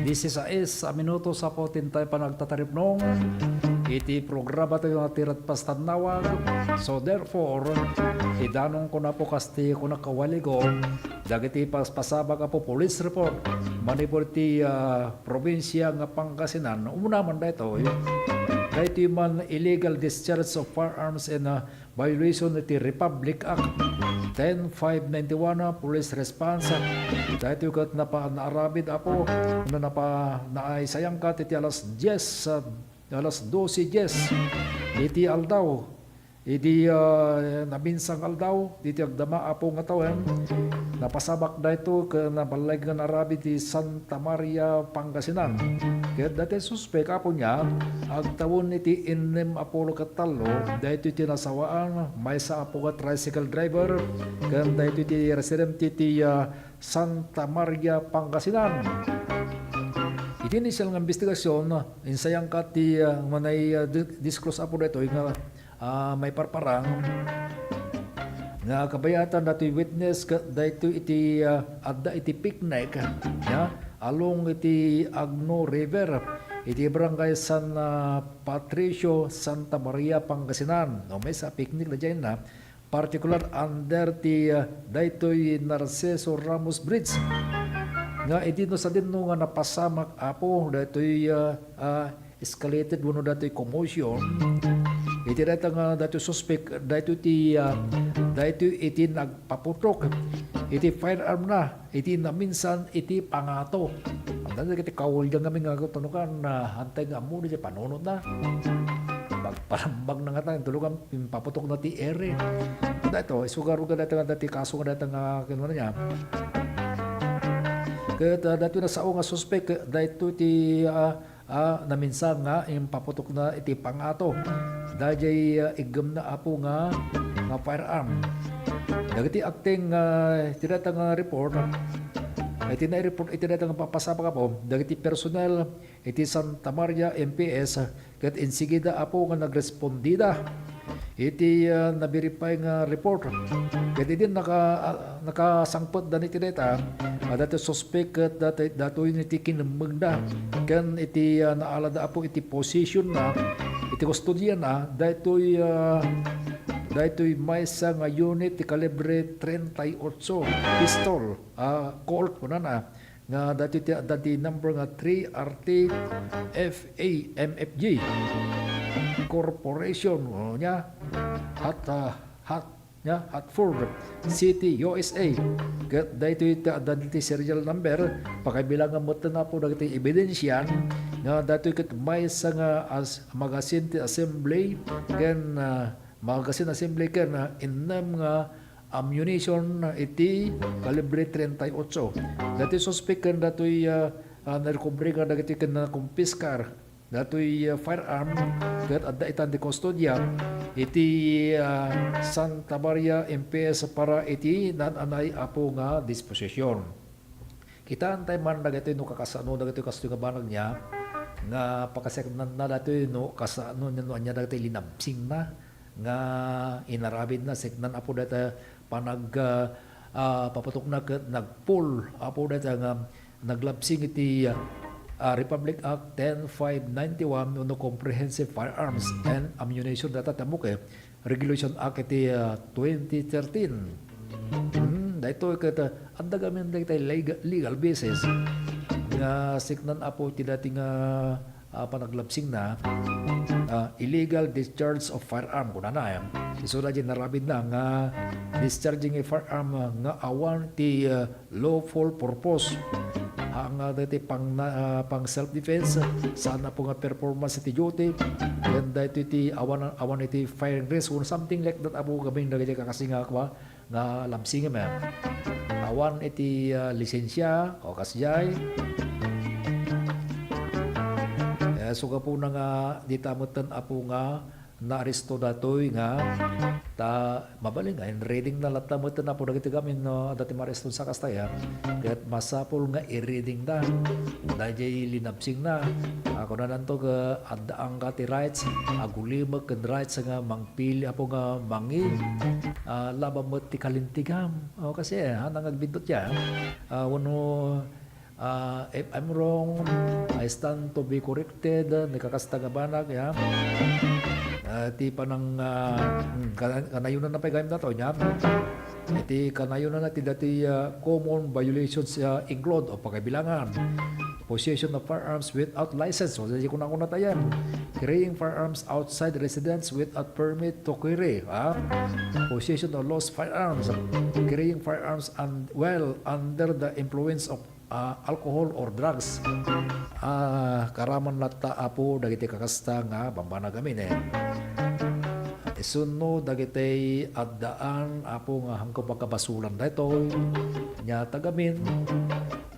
dieciséis a minutos, Apo, ti intay panagtataripnong iti programa tayo nga ti Radpas Tannawag. So, therefore, idanongko, Apo, kas ti kunak kawaligo, dagiti pas-, pasabak, Apo, police report manipud ti, ah, probinsia nga Pangasinan. Umuna man daytoy, daytoy man illegal discharge of firearms and, ah, violation iti Republic Act ten five ninety-one, ah, Police Response Act. Daytoy ket napa-, naaramid, Apo, no napa-, naisayangkat iti alas dies, ah, alas doce dies iti aldaw. Idi, ah, naminsang aldaw, diti agdama, Apo, nga tawen, napasabak daytoy ken naballeg nga naaramid ti Santa Maria, Pangasinan. Ket daytoy suspek, Apo, nga agtawen iti innem a pulo ket tallo, daytoy ti nasawaan, maysa, Apo, nga tricycle driver, ken daytoy ti residente ti, ah, Santa Maria, Pangasinan. Iti initial nga investigasyon, insayangkat ti, ah, manay, ah, di-, disclose, Apo, daytoy nga ah, maiparparang nga kabayatan datoy witness ket daytoy iti, ah, adda iti picnic, ya, along iti Agno River, iti Barangay San, ah, Patricio, Santa Maria, Pangasinan. No, maysa a picnic daydiay na, Particular under ti, ah, daytoy Narciso Ramos Bridge. Nga idi no sadino nga napasamak, Apo, daytoy, ah, ah, escalated wenno daytoy commotion. Iti dayta nga daytoy suspek, daytoy ti, ah, daytoy iti nagpaputok iti firearm na. Iti naminsan iti pangato. Anda dagiti kaulyan ngamin nga agtutunokan, ah, hantay nga ammo iti panunotna. Pagpalambag na ngata, intulugan, impaputokna ti ere. Dayto, isugarod nga dayta nga dayta ti kaso nga dayta nga kinuna niya. Ket, ah, daytoy nasao nga suspek, daytoy ti, ah, ah, naminsan nga impaputokna iti pangato. Daydiay, ah, iggemna, Apo, nga, nga firearm. Dagiti acting, ah, iti dayta nga report, iti nai-report iti dayta nga papasamak, Apo, dagiti personnel iti Santa Maria M P S, ket insigida, Apo, nga nagrespondida iti, ah, na-verify nga report. Ket idi naka-, ah, nakasangpetda iti dayta, adda ti suspek ket dati-, datoy iti kinemmengda ken iti, ah, naalada, Apo, iti possession na, iti kustodiana, daytoy, ah, daytoy maysa nga unit ti kalibre treinta y ocho pistol, ah, Colt, kunana, nga daytoy ti adda ti number nga three R T F A M F G Corporation, o, nia, Hat-, ah, Hat-, nia, Hartford City, U S A. Ket daytoy ti adda ti serial number, pakaibilangan metten, Apo, dagiti ebidensian nga daytoy ket maysa nga as-, magasin ti assembly ken, ah, magasin assembly ken, ah, innem nga ammunition iti kalibre treinta y ocho. Daytoy suspek ken daytoy, ah, ah, narecovery nga dagiti ken nakumpiskar daytoy, ah, firearm ket adda itan ti kustodiam iti, ah, Santa Maria M P S para iti naan-anay, Apo, nga disposision. Kitaentay man dagitoy no kakasano dagitoy kastoy nga banag nia nga pakaseknanna daytoy no kasano nia no ania dagitoy linabsingna nga inaramidna, seknan, Apo, dayta panag-, ah, ah, paputokna ket nagpul, Apo, dayta nga naglabsing iti, ah, ah, Republic Act ten five ninety-one wenno Comprehensive Firearms and Ammunition dayta ti ammok, eh, Regulation Act iti, ah, twenty thirteen. Hmm, daytoy ket, ah, adda gamin dayta legal, legal basis nga seknan, Apo, ti dayta nga ah, panaglabsingna, ah, illegal discharge of firearm, kunana, eh. Isu daydiay inaramidna nga discharging a firearm, ah, nga awan ti, ah, lawful purpose. Haan nga daytoy pang, ah, pang self-defense, saan, Apo, nga performance iti duty, ken daytoy ti awan, awan iti firing range, or something like that, Apo, gamin dagiti kakasi nga, kua, nga labsingem, eh. Awan iti, ah, lisensia, o kasdiay. Eh, so gapuna nga dita metten, Apo, nga naaresto datoy nga ta mabalin nga in-raiding na latta metten, Apo, dagiti gamin, no, adda ti maaresto sa kasta, eh. Ket masapul nga i-raiding da. Daydiay linabsingna. Ah, kunananto nga adda angga ti rights, agulimek ken rights nga mang pili, Apo, nga mangi-, ah, laban met ti kalintegam. O, kasi, eh, haan nga agbiddut ya. Ah, wenno, ah, if I'm wrong, I stand to be corrected, ni kakasta nga banag, ya. Ah, ti panang, ah, hmm, kana-, kanayonanna pay gayam dato, ya. Iti kanayonanna ti dati, ah, common violations, ah, include o pagkabilangan. Possession of firearms without license. So, di ko na, ko na tayan. Carrying firearms outside residence without permit to carry, ha? Possession of lost firearms. Carrying firearms and while under the influence of, ah, alcohol or drugs. Ah, karaman latta, Apo, dagiti kakasta nga bambanag amin, eh. Isunno dagiti addaan, Apo, nga hangko pagkabasolan daytoy. Nia ta gamin,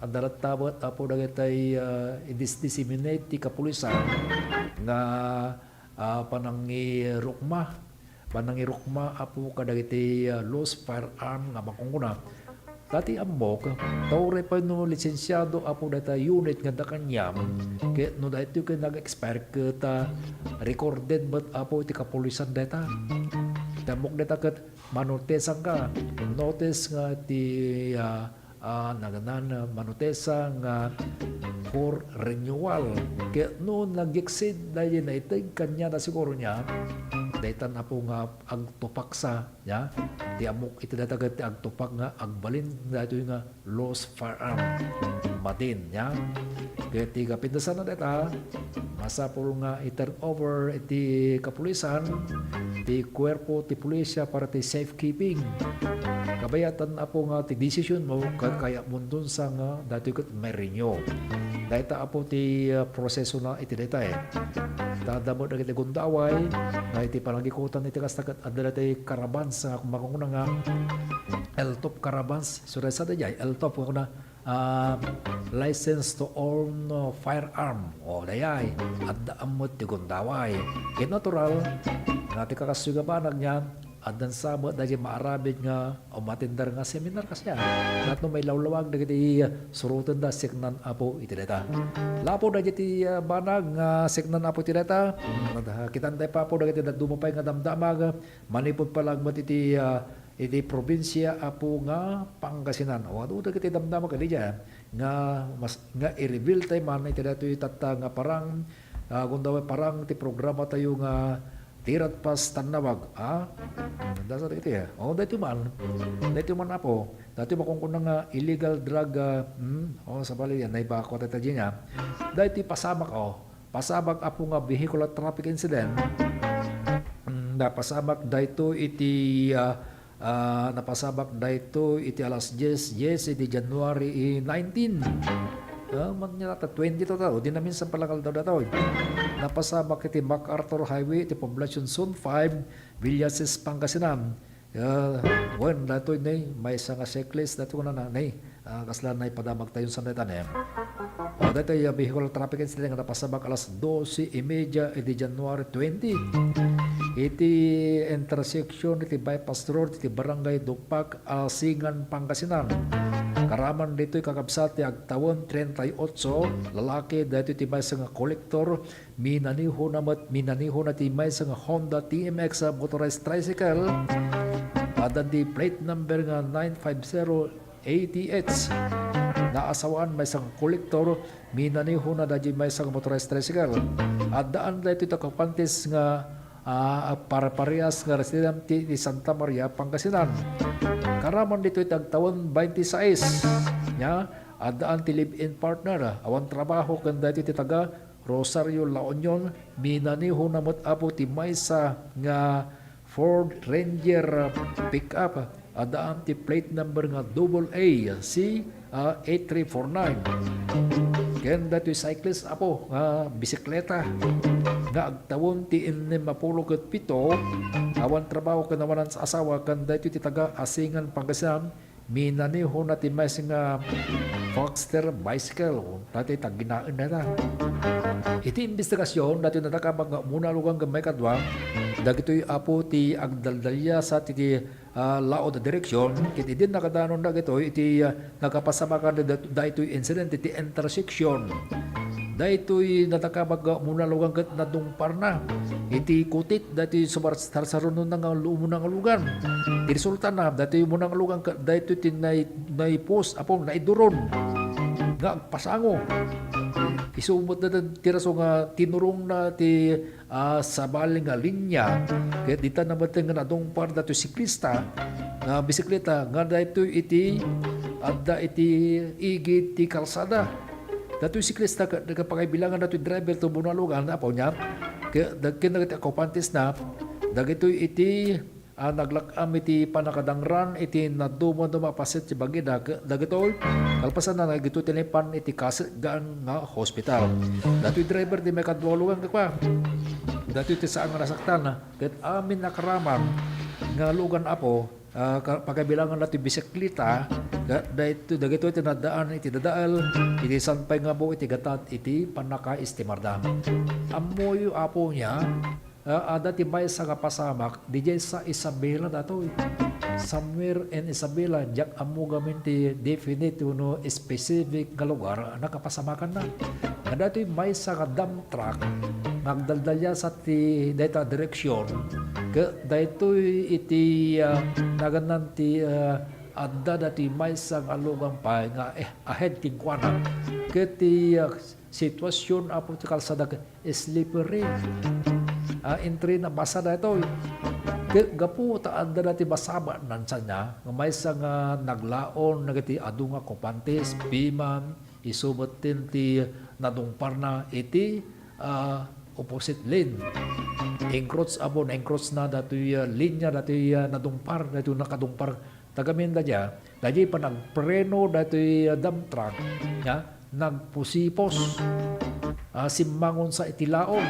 adda latta met, Apo, dagiti, ah, i-dis-, disseminate ti kapulisan nga, ah, panangirukma, panangirukma, Apo, kadagiti, ah, lost firearm nga makungkuna. Dati ammok, ta uray pay no lisensiado, Apo, dayta unit nga adda kaniam, ket no daytoy ket nag-expire ket, ah, recorded met, Apo, iti kapulisan dayta. Ti ammok dayta ket manotesangka. Notice nga ti, ah, ah, naganan, ah, manotesa nga for renewal. Ket no nag-exceed daydi naiteg kaniada siguro nia, Daytan, Apo, nga agtupaksa, ya. Ti ammok iti dayta ket ti agtupak nga agbalin daytoy nga loose firearm. Madin, ya. Ket ti kapindasan na dayta, masapul nga i-turn over iti kapulisan ti kuerpo ti pulisya para ti safekeeping. Kabayatan, Apo, nga ti desisyon mo, ka-, kaya mundunsa nga daytoy ket ma-renew. Dayta, Apo, ti, ah, proseso na iti dayta, eh. Ta adda met dagiti gundaway nga iti panagikutan iti kasta ket adda daytoy caravans nga makungna nga L T O P caravans. So, dayta sadiay, L T O P, kuna, ah, license to own, uh, firearm. O, dayay, adda met ti gundaway. Ket natural nga ti kakastoy nga banag niya, addan sa met dagiti maaramid nga umatender nga seminar kasdiay. Ket no mailawlawag dagiti surotenda, siknan, Apo, iti dayta. Lapo dagiti, ah, banag nga siknan, Apo, iti dayta. Mm, kitan tayo pa, Apo, dagiti dadduma pay nga damdamag manipud pa lang met iti, ah, iti probinsia, Apo, nga Pangasinan. O, adu dagiti damdamag kadi dyan nga mas, nga i-reveal tayo man iti daytoy tatta nga parang, ah, gundaway parang ti programa tayo nga Tirat pas tannawag, ah? Dasa dagiti, eh. O, daytoy man. Daytoy man, Apo. Daytoy makunkuna nga illegal drug, ah, hmm? O, sabali yan, naibako tayo tayo niya. Daytoy pasamak, o. Pasamak, Apo, nga vehicular traffic incident. Mm, napasamak daytoy iti, ah, Ah, napasamak daytoy iti alas dies dies iti January nineteen. Ah, man nga ta twenty to tao, di namin sa palakaldaw datoy. Napasamak iti MacArthur Highway iti Poblacion Zone five, Villases, Pangasinan. Ah, wen, datoy ni, maysa nga cyclist, datoy ko na, na, ni, ah, kasla na ipadamag tayo sa neta, ni. O, daytoy, ah, vehicular traffic incident nga napasamak alas doce y media iti January twenty. Iti intersection iti bypass road iti Barangay Dukpak, Asingan, Pangasinan. Karaman ditoy kakabsat ti agtawen treinta y ocho, lalaki, daytoy ti maysa nga kolektor, minanihona met, minanihona ti maysa nga Honda T M X motorized tricycle. Addan ti plate number nga nine five zero A T H. Naasawaan maysa nga kolektor, minanihona daytoy maysa nga motorized tricycle. Addaan daytoy ti okupantes nga, ah, parpareas nga residente ti Santa Maria, Pangasinan. Karaman ditoy ti agtawen twenty-six. Nya, addaan ti live-in partner, awan trabaho ken daytoy ti taga Rosario, La Union, minanihona met, Apo, ti maysa nga Ford Ranger, ah, pickup. Addaan ti plate number nga double A C, ah, eight three four nine. Ken daytoy cyclist, Apo, nga bisikleta nga agtawen ti innem a pulo ket pito, awan trabaho ken awanan asawa, ken daytoy ti taga Asingan, Pangasinan, minanihona ti maysa nga Foxter bicycle. Daytoy tagginaen dayta. Iti imbestigasyon, daytoy nadakamak nga umuna a lugan ken maikadua, dagitoy, Apo, ti agdaldaliasat iti, ah, laud a direksyon, ket idi nakadanon dagitoy iti, ah, nakapasamakan da-, daytoy insidente ti intersection. Daytoy nadakamak nga umuna a lugan ket nadungparna iti kutit, daytoy sumarsaruno na nga lu-, umuna nga lugan. Ti resultana, daytoy umuna nga lugan ket daytoy ti nay-, naipus, Apo, naiduron nga agpasango. Isu met daytoy ti rason nga tinurongna ti, ah, sabali nga linya. Ket dita na met nga nadungpar daytoy siklista nga bisikleta nga daytoy iti adda iti igid ti kalsada. Daytoy siklista ket nagpakaibilangan daytoy driver ti umuna a lugan, Apo, nya. Ket dag-, ken dagiti okupantesna, dagitoy iti, ah, naglak-am iti pannakadangran iti nadumaduma a paset ti bagida. Ket dagitoy, kalpasanna, dagitoy ti naipan iti kasetgan nga hospital. Daytoy driver ti maikadua a lugan, ket kua, daytoy ti saan nga nasaktan, ket amin a karaman nga lugan, Apo, ah, ka-, pagkabilangan na ti bisikleta, da-, dayto-, dagitoy ti naddaan iti dadael, iti san pay nga bu iti gatad iti pannakaestimarda. Ammoyo, Apo, nya, ah, adda ti maysa nga pasamak, didiay sa Isabela datoy. Somewhere in Isabela, diak ammo gamin ti definite wenno specific nga lugar a nakapasamakanna. Nga daytoy maysa nga dump truck nga agdaldaliasat ti dayta a direksyon, ket daytoy iti, ah, nagannan ti, ah, adda daytoy maysa nga lugan pay nga, eh, ahead kenkuana. Ket ti, ah, sitwasyon, Apo, ti kalsada ket slippery. Ah, entry na basa daytoy. Ket gapu ta adda dati basaba nansa niya, nga maysa nga naglaon dagiti adu nga okupantes, piman, isu metten ti nadungparna iti, ah, opposite lane. Encroach, apo, na-encroach na datoy, ah, linya datoy, ah, nadungpar, datoy nakadungpar. Tagamin da dia, daydi panagpreno datoy, ah, dump truck, nga nagpusipos, ah, simmangonsa iti laon.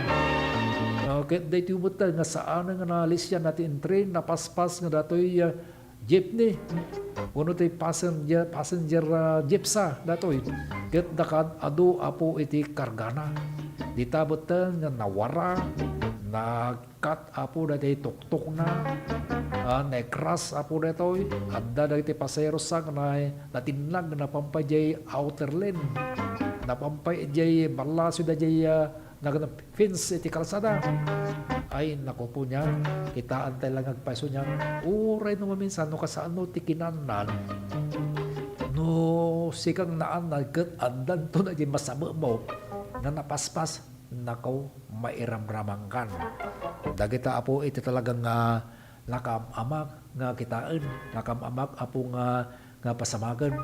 Ah, ket daytoy met nga saan nga nalisian dati entry, napaspas nga datoy, ah, jeepney. Wenno ti passenger, passenger, ah, jeep sa datoy. Ket nakaad-adu, apo, iti kargana. Dita metten nga nawara, nagkat, apo, daytoy tuktukna. Ah, na-crash, apo, daytoy. Adda dagiti pasahero sa nga na-, natinnag, napampay jay outer lane. Napampay jay ballasiw dayjay, ah, nagana fence iti kalsada. Ay, naku po niya, kitaantay lang agpayso niya. Uray no maminsan, no kasano ti kinannan, no sikang naannal ket addanto na di masabe mo nga napaspas, naku, mairamramankan. Dagita, apo, iti talagang, ah, nakaam-amak nga kitaen, nakaam-amak, apo, nga, nga pasamagen.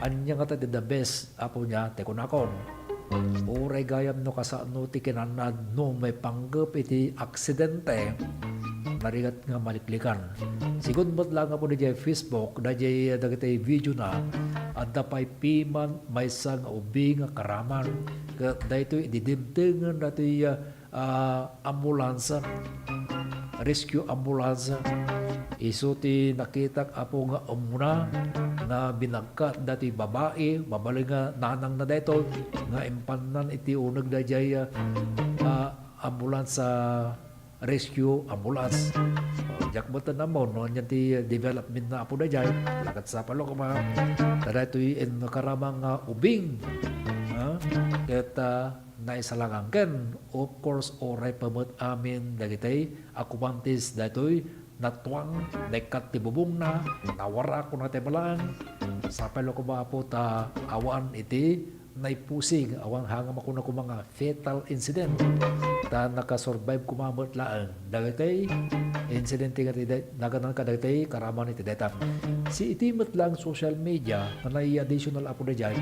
Ania ngata ti the best, apo, niya, ti kunakon. Uray gayam no kasano ti kinanad no maipanggep iti aksidente, narigat nga maliklikan. Sigun met lang, apo, dayjay Facebook, dayjay dagiti video na, adda pay piman maysa nga ubing nga karaman, ket daytoy idi dimtengen datoy, ah, ah, ambulance, rescue ambulance. Isu ti nakitak, apo, nga umuna nga binagkat datoy babai, mabalin nga nanangna daytoy, nga impannan iti uneg dayjay, ah, ah, ambulance, ah, rescue ambulance. Diak met ammo no ania ti development na, apo, dayjay. Lakat sa palo koma. Ta daytoy in karamang, ah, ubing. Ah, ket, ah, naisalangan ken, of course, uray pay met amin dagiti okupantes daytoy natuang, naikkat ti bubongna, nawara, kuna ti balang. Sapay la koma, apo, ta awan iti naipusig, awan hanga makuna koma nga fatal incident. Ta nakasurvive koma met laeng dagiti insidente nga ti day-, naganan kadagiti karaman iti dayta. Si iti met laeng social media, nga nai-additional, apo, dayjay.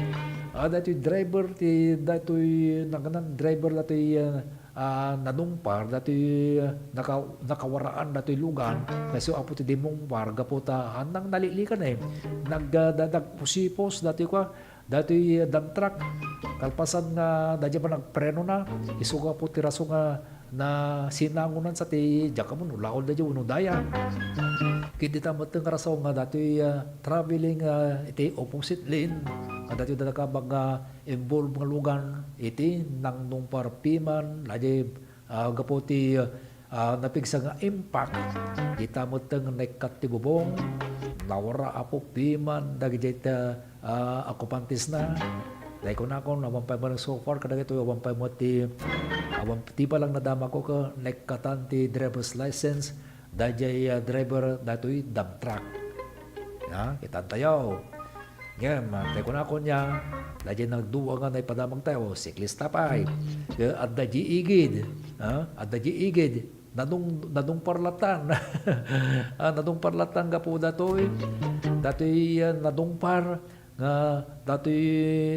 Ah, daytoy driver ti, daytoy naganan driver daytoy, ah, ah, nadungpar, daytoy, ah, naka-, nakawaraan daytoy lugan, kasi, apo, ti dimungpar, gapu ta, anang nalilikan, eh. Nag-, ah, da-, nagpusipos daytoy kua, daytoy, ah, dump truck. Kalpasan nga, dayjay panagprenona, isu gapu ti rason nga nasinangonansa ti, diak ammo no laol dayjay wenno daya. Ket dita met nga rason nga daytoy, ah, traveling, ah, iti opposite lane, nga daytoy dakabag nga involve nga lugan iti nangdungpar piman, dayjay, ah, gapu ti, ah, napigsa nga impact, dita met nga naikkat ti bubong, nawara, apo, piman dagiti, ah, ah, occupantesna. Dayta kunakon, awan pay met so far kadagitoy, awan pay met ti, awan ti balang nadamagko ket naikkatan ti driver's license, dayjay, ah, driver daytoy dump truck. Ha, kitaentayo. Ngem, ah, ti kunakon nia, dayjay nagdua nga naipadamagtayo, siklista pay. Ket adda di igid, ha? Adda di igid. Nadung-, nadungpar latan. Ah, nadungpar latan gapu datoy. Datoy, ah, nadungpar nga datoy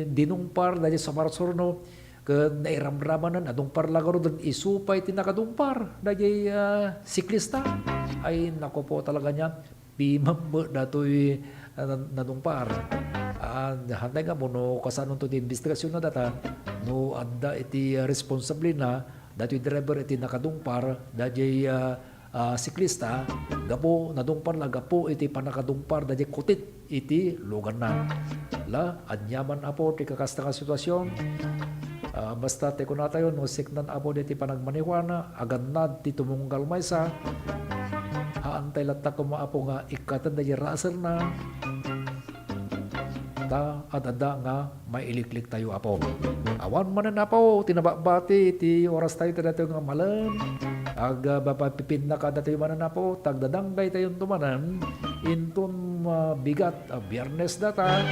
dinungpar dayjay sumarsurno. Ket nairamramanan, nadungpar la ngaruden, isu pay ti nakadungpar dayjay, ah, siklista. Ay, naku po talaga nia. Piman met datoy, ah, nadungpar. Ah, hantay nga, no kasanonto ti imbestigasion na data, no adda iti, ah, responsablena, datoy driver iti nakadungpar, dayjay, ah, ah, siklista, gapu, nadungpar la gapu iti pannakadungpar, dayjay kutit iti luganna. La, ania man, apo, ti kakasta nga situasion. Ah, basta ti kunatayo, no siknan, apo, daytoy panagmanehuana, agannad ti tumunggal maysa. Haantay latta koma, apo, nga ikkaten dayjay raserna. Ta adda nga mailikliktayo, apo. Awan manen, apo, ti nababati ti orastayo ti daytoy nga malem. Ag, ah, mapapipinnaka datayo manen, Apo, ta agdadanggaytayonto manen inton, ah, bigat, ah, Biyernes data.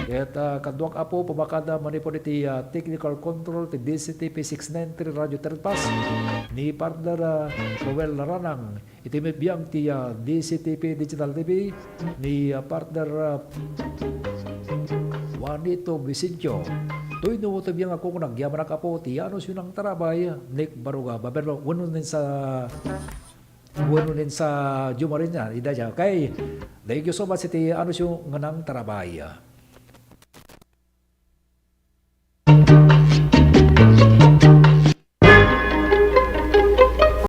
Ket, ah, kaduak, Apo, pamakada manipud iti, ah, technical control ti D C T P six nine three Radio Third Pass, ni Partner, ah, Roel Laranang, iti may biag ti, ah, D C T P Digital T V, ni, ah, Partner, ah, Juanito Vicencio. Toy no, ti biag a kukunak, agyamanak, Apo, ti anusyo nang tarabay, Nick Baruga, Baberlo, wenno nen sa, wenno nen sa Jumarinia, ida siya. Okay, thank you so much iti anusyo nga nang tarabay.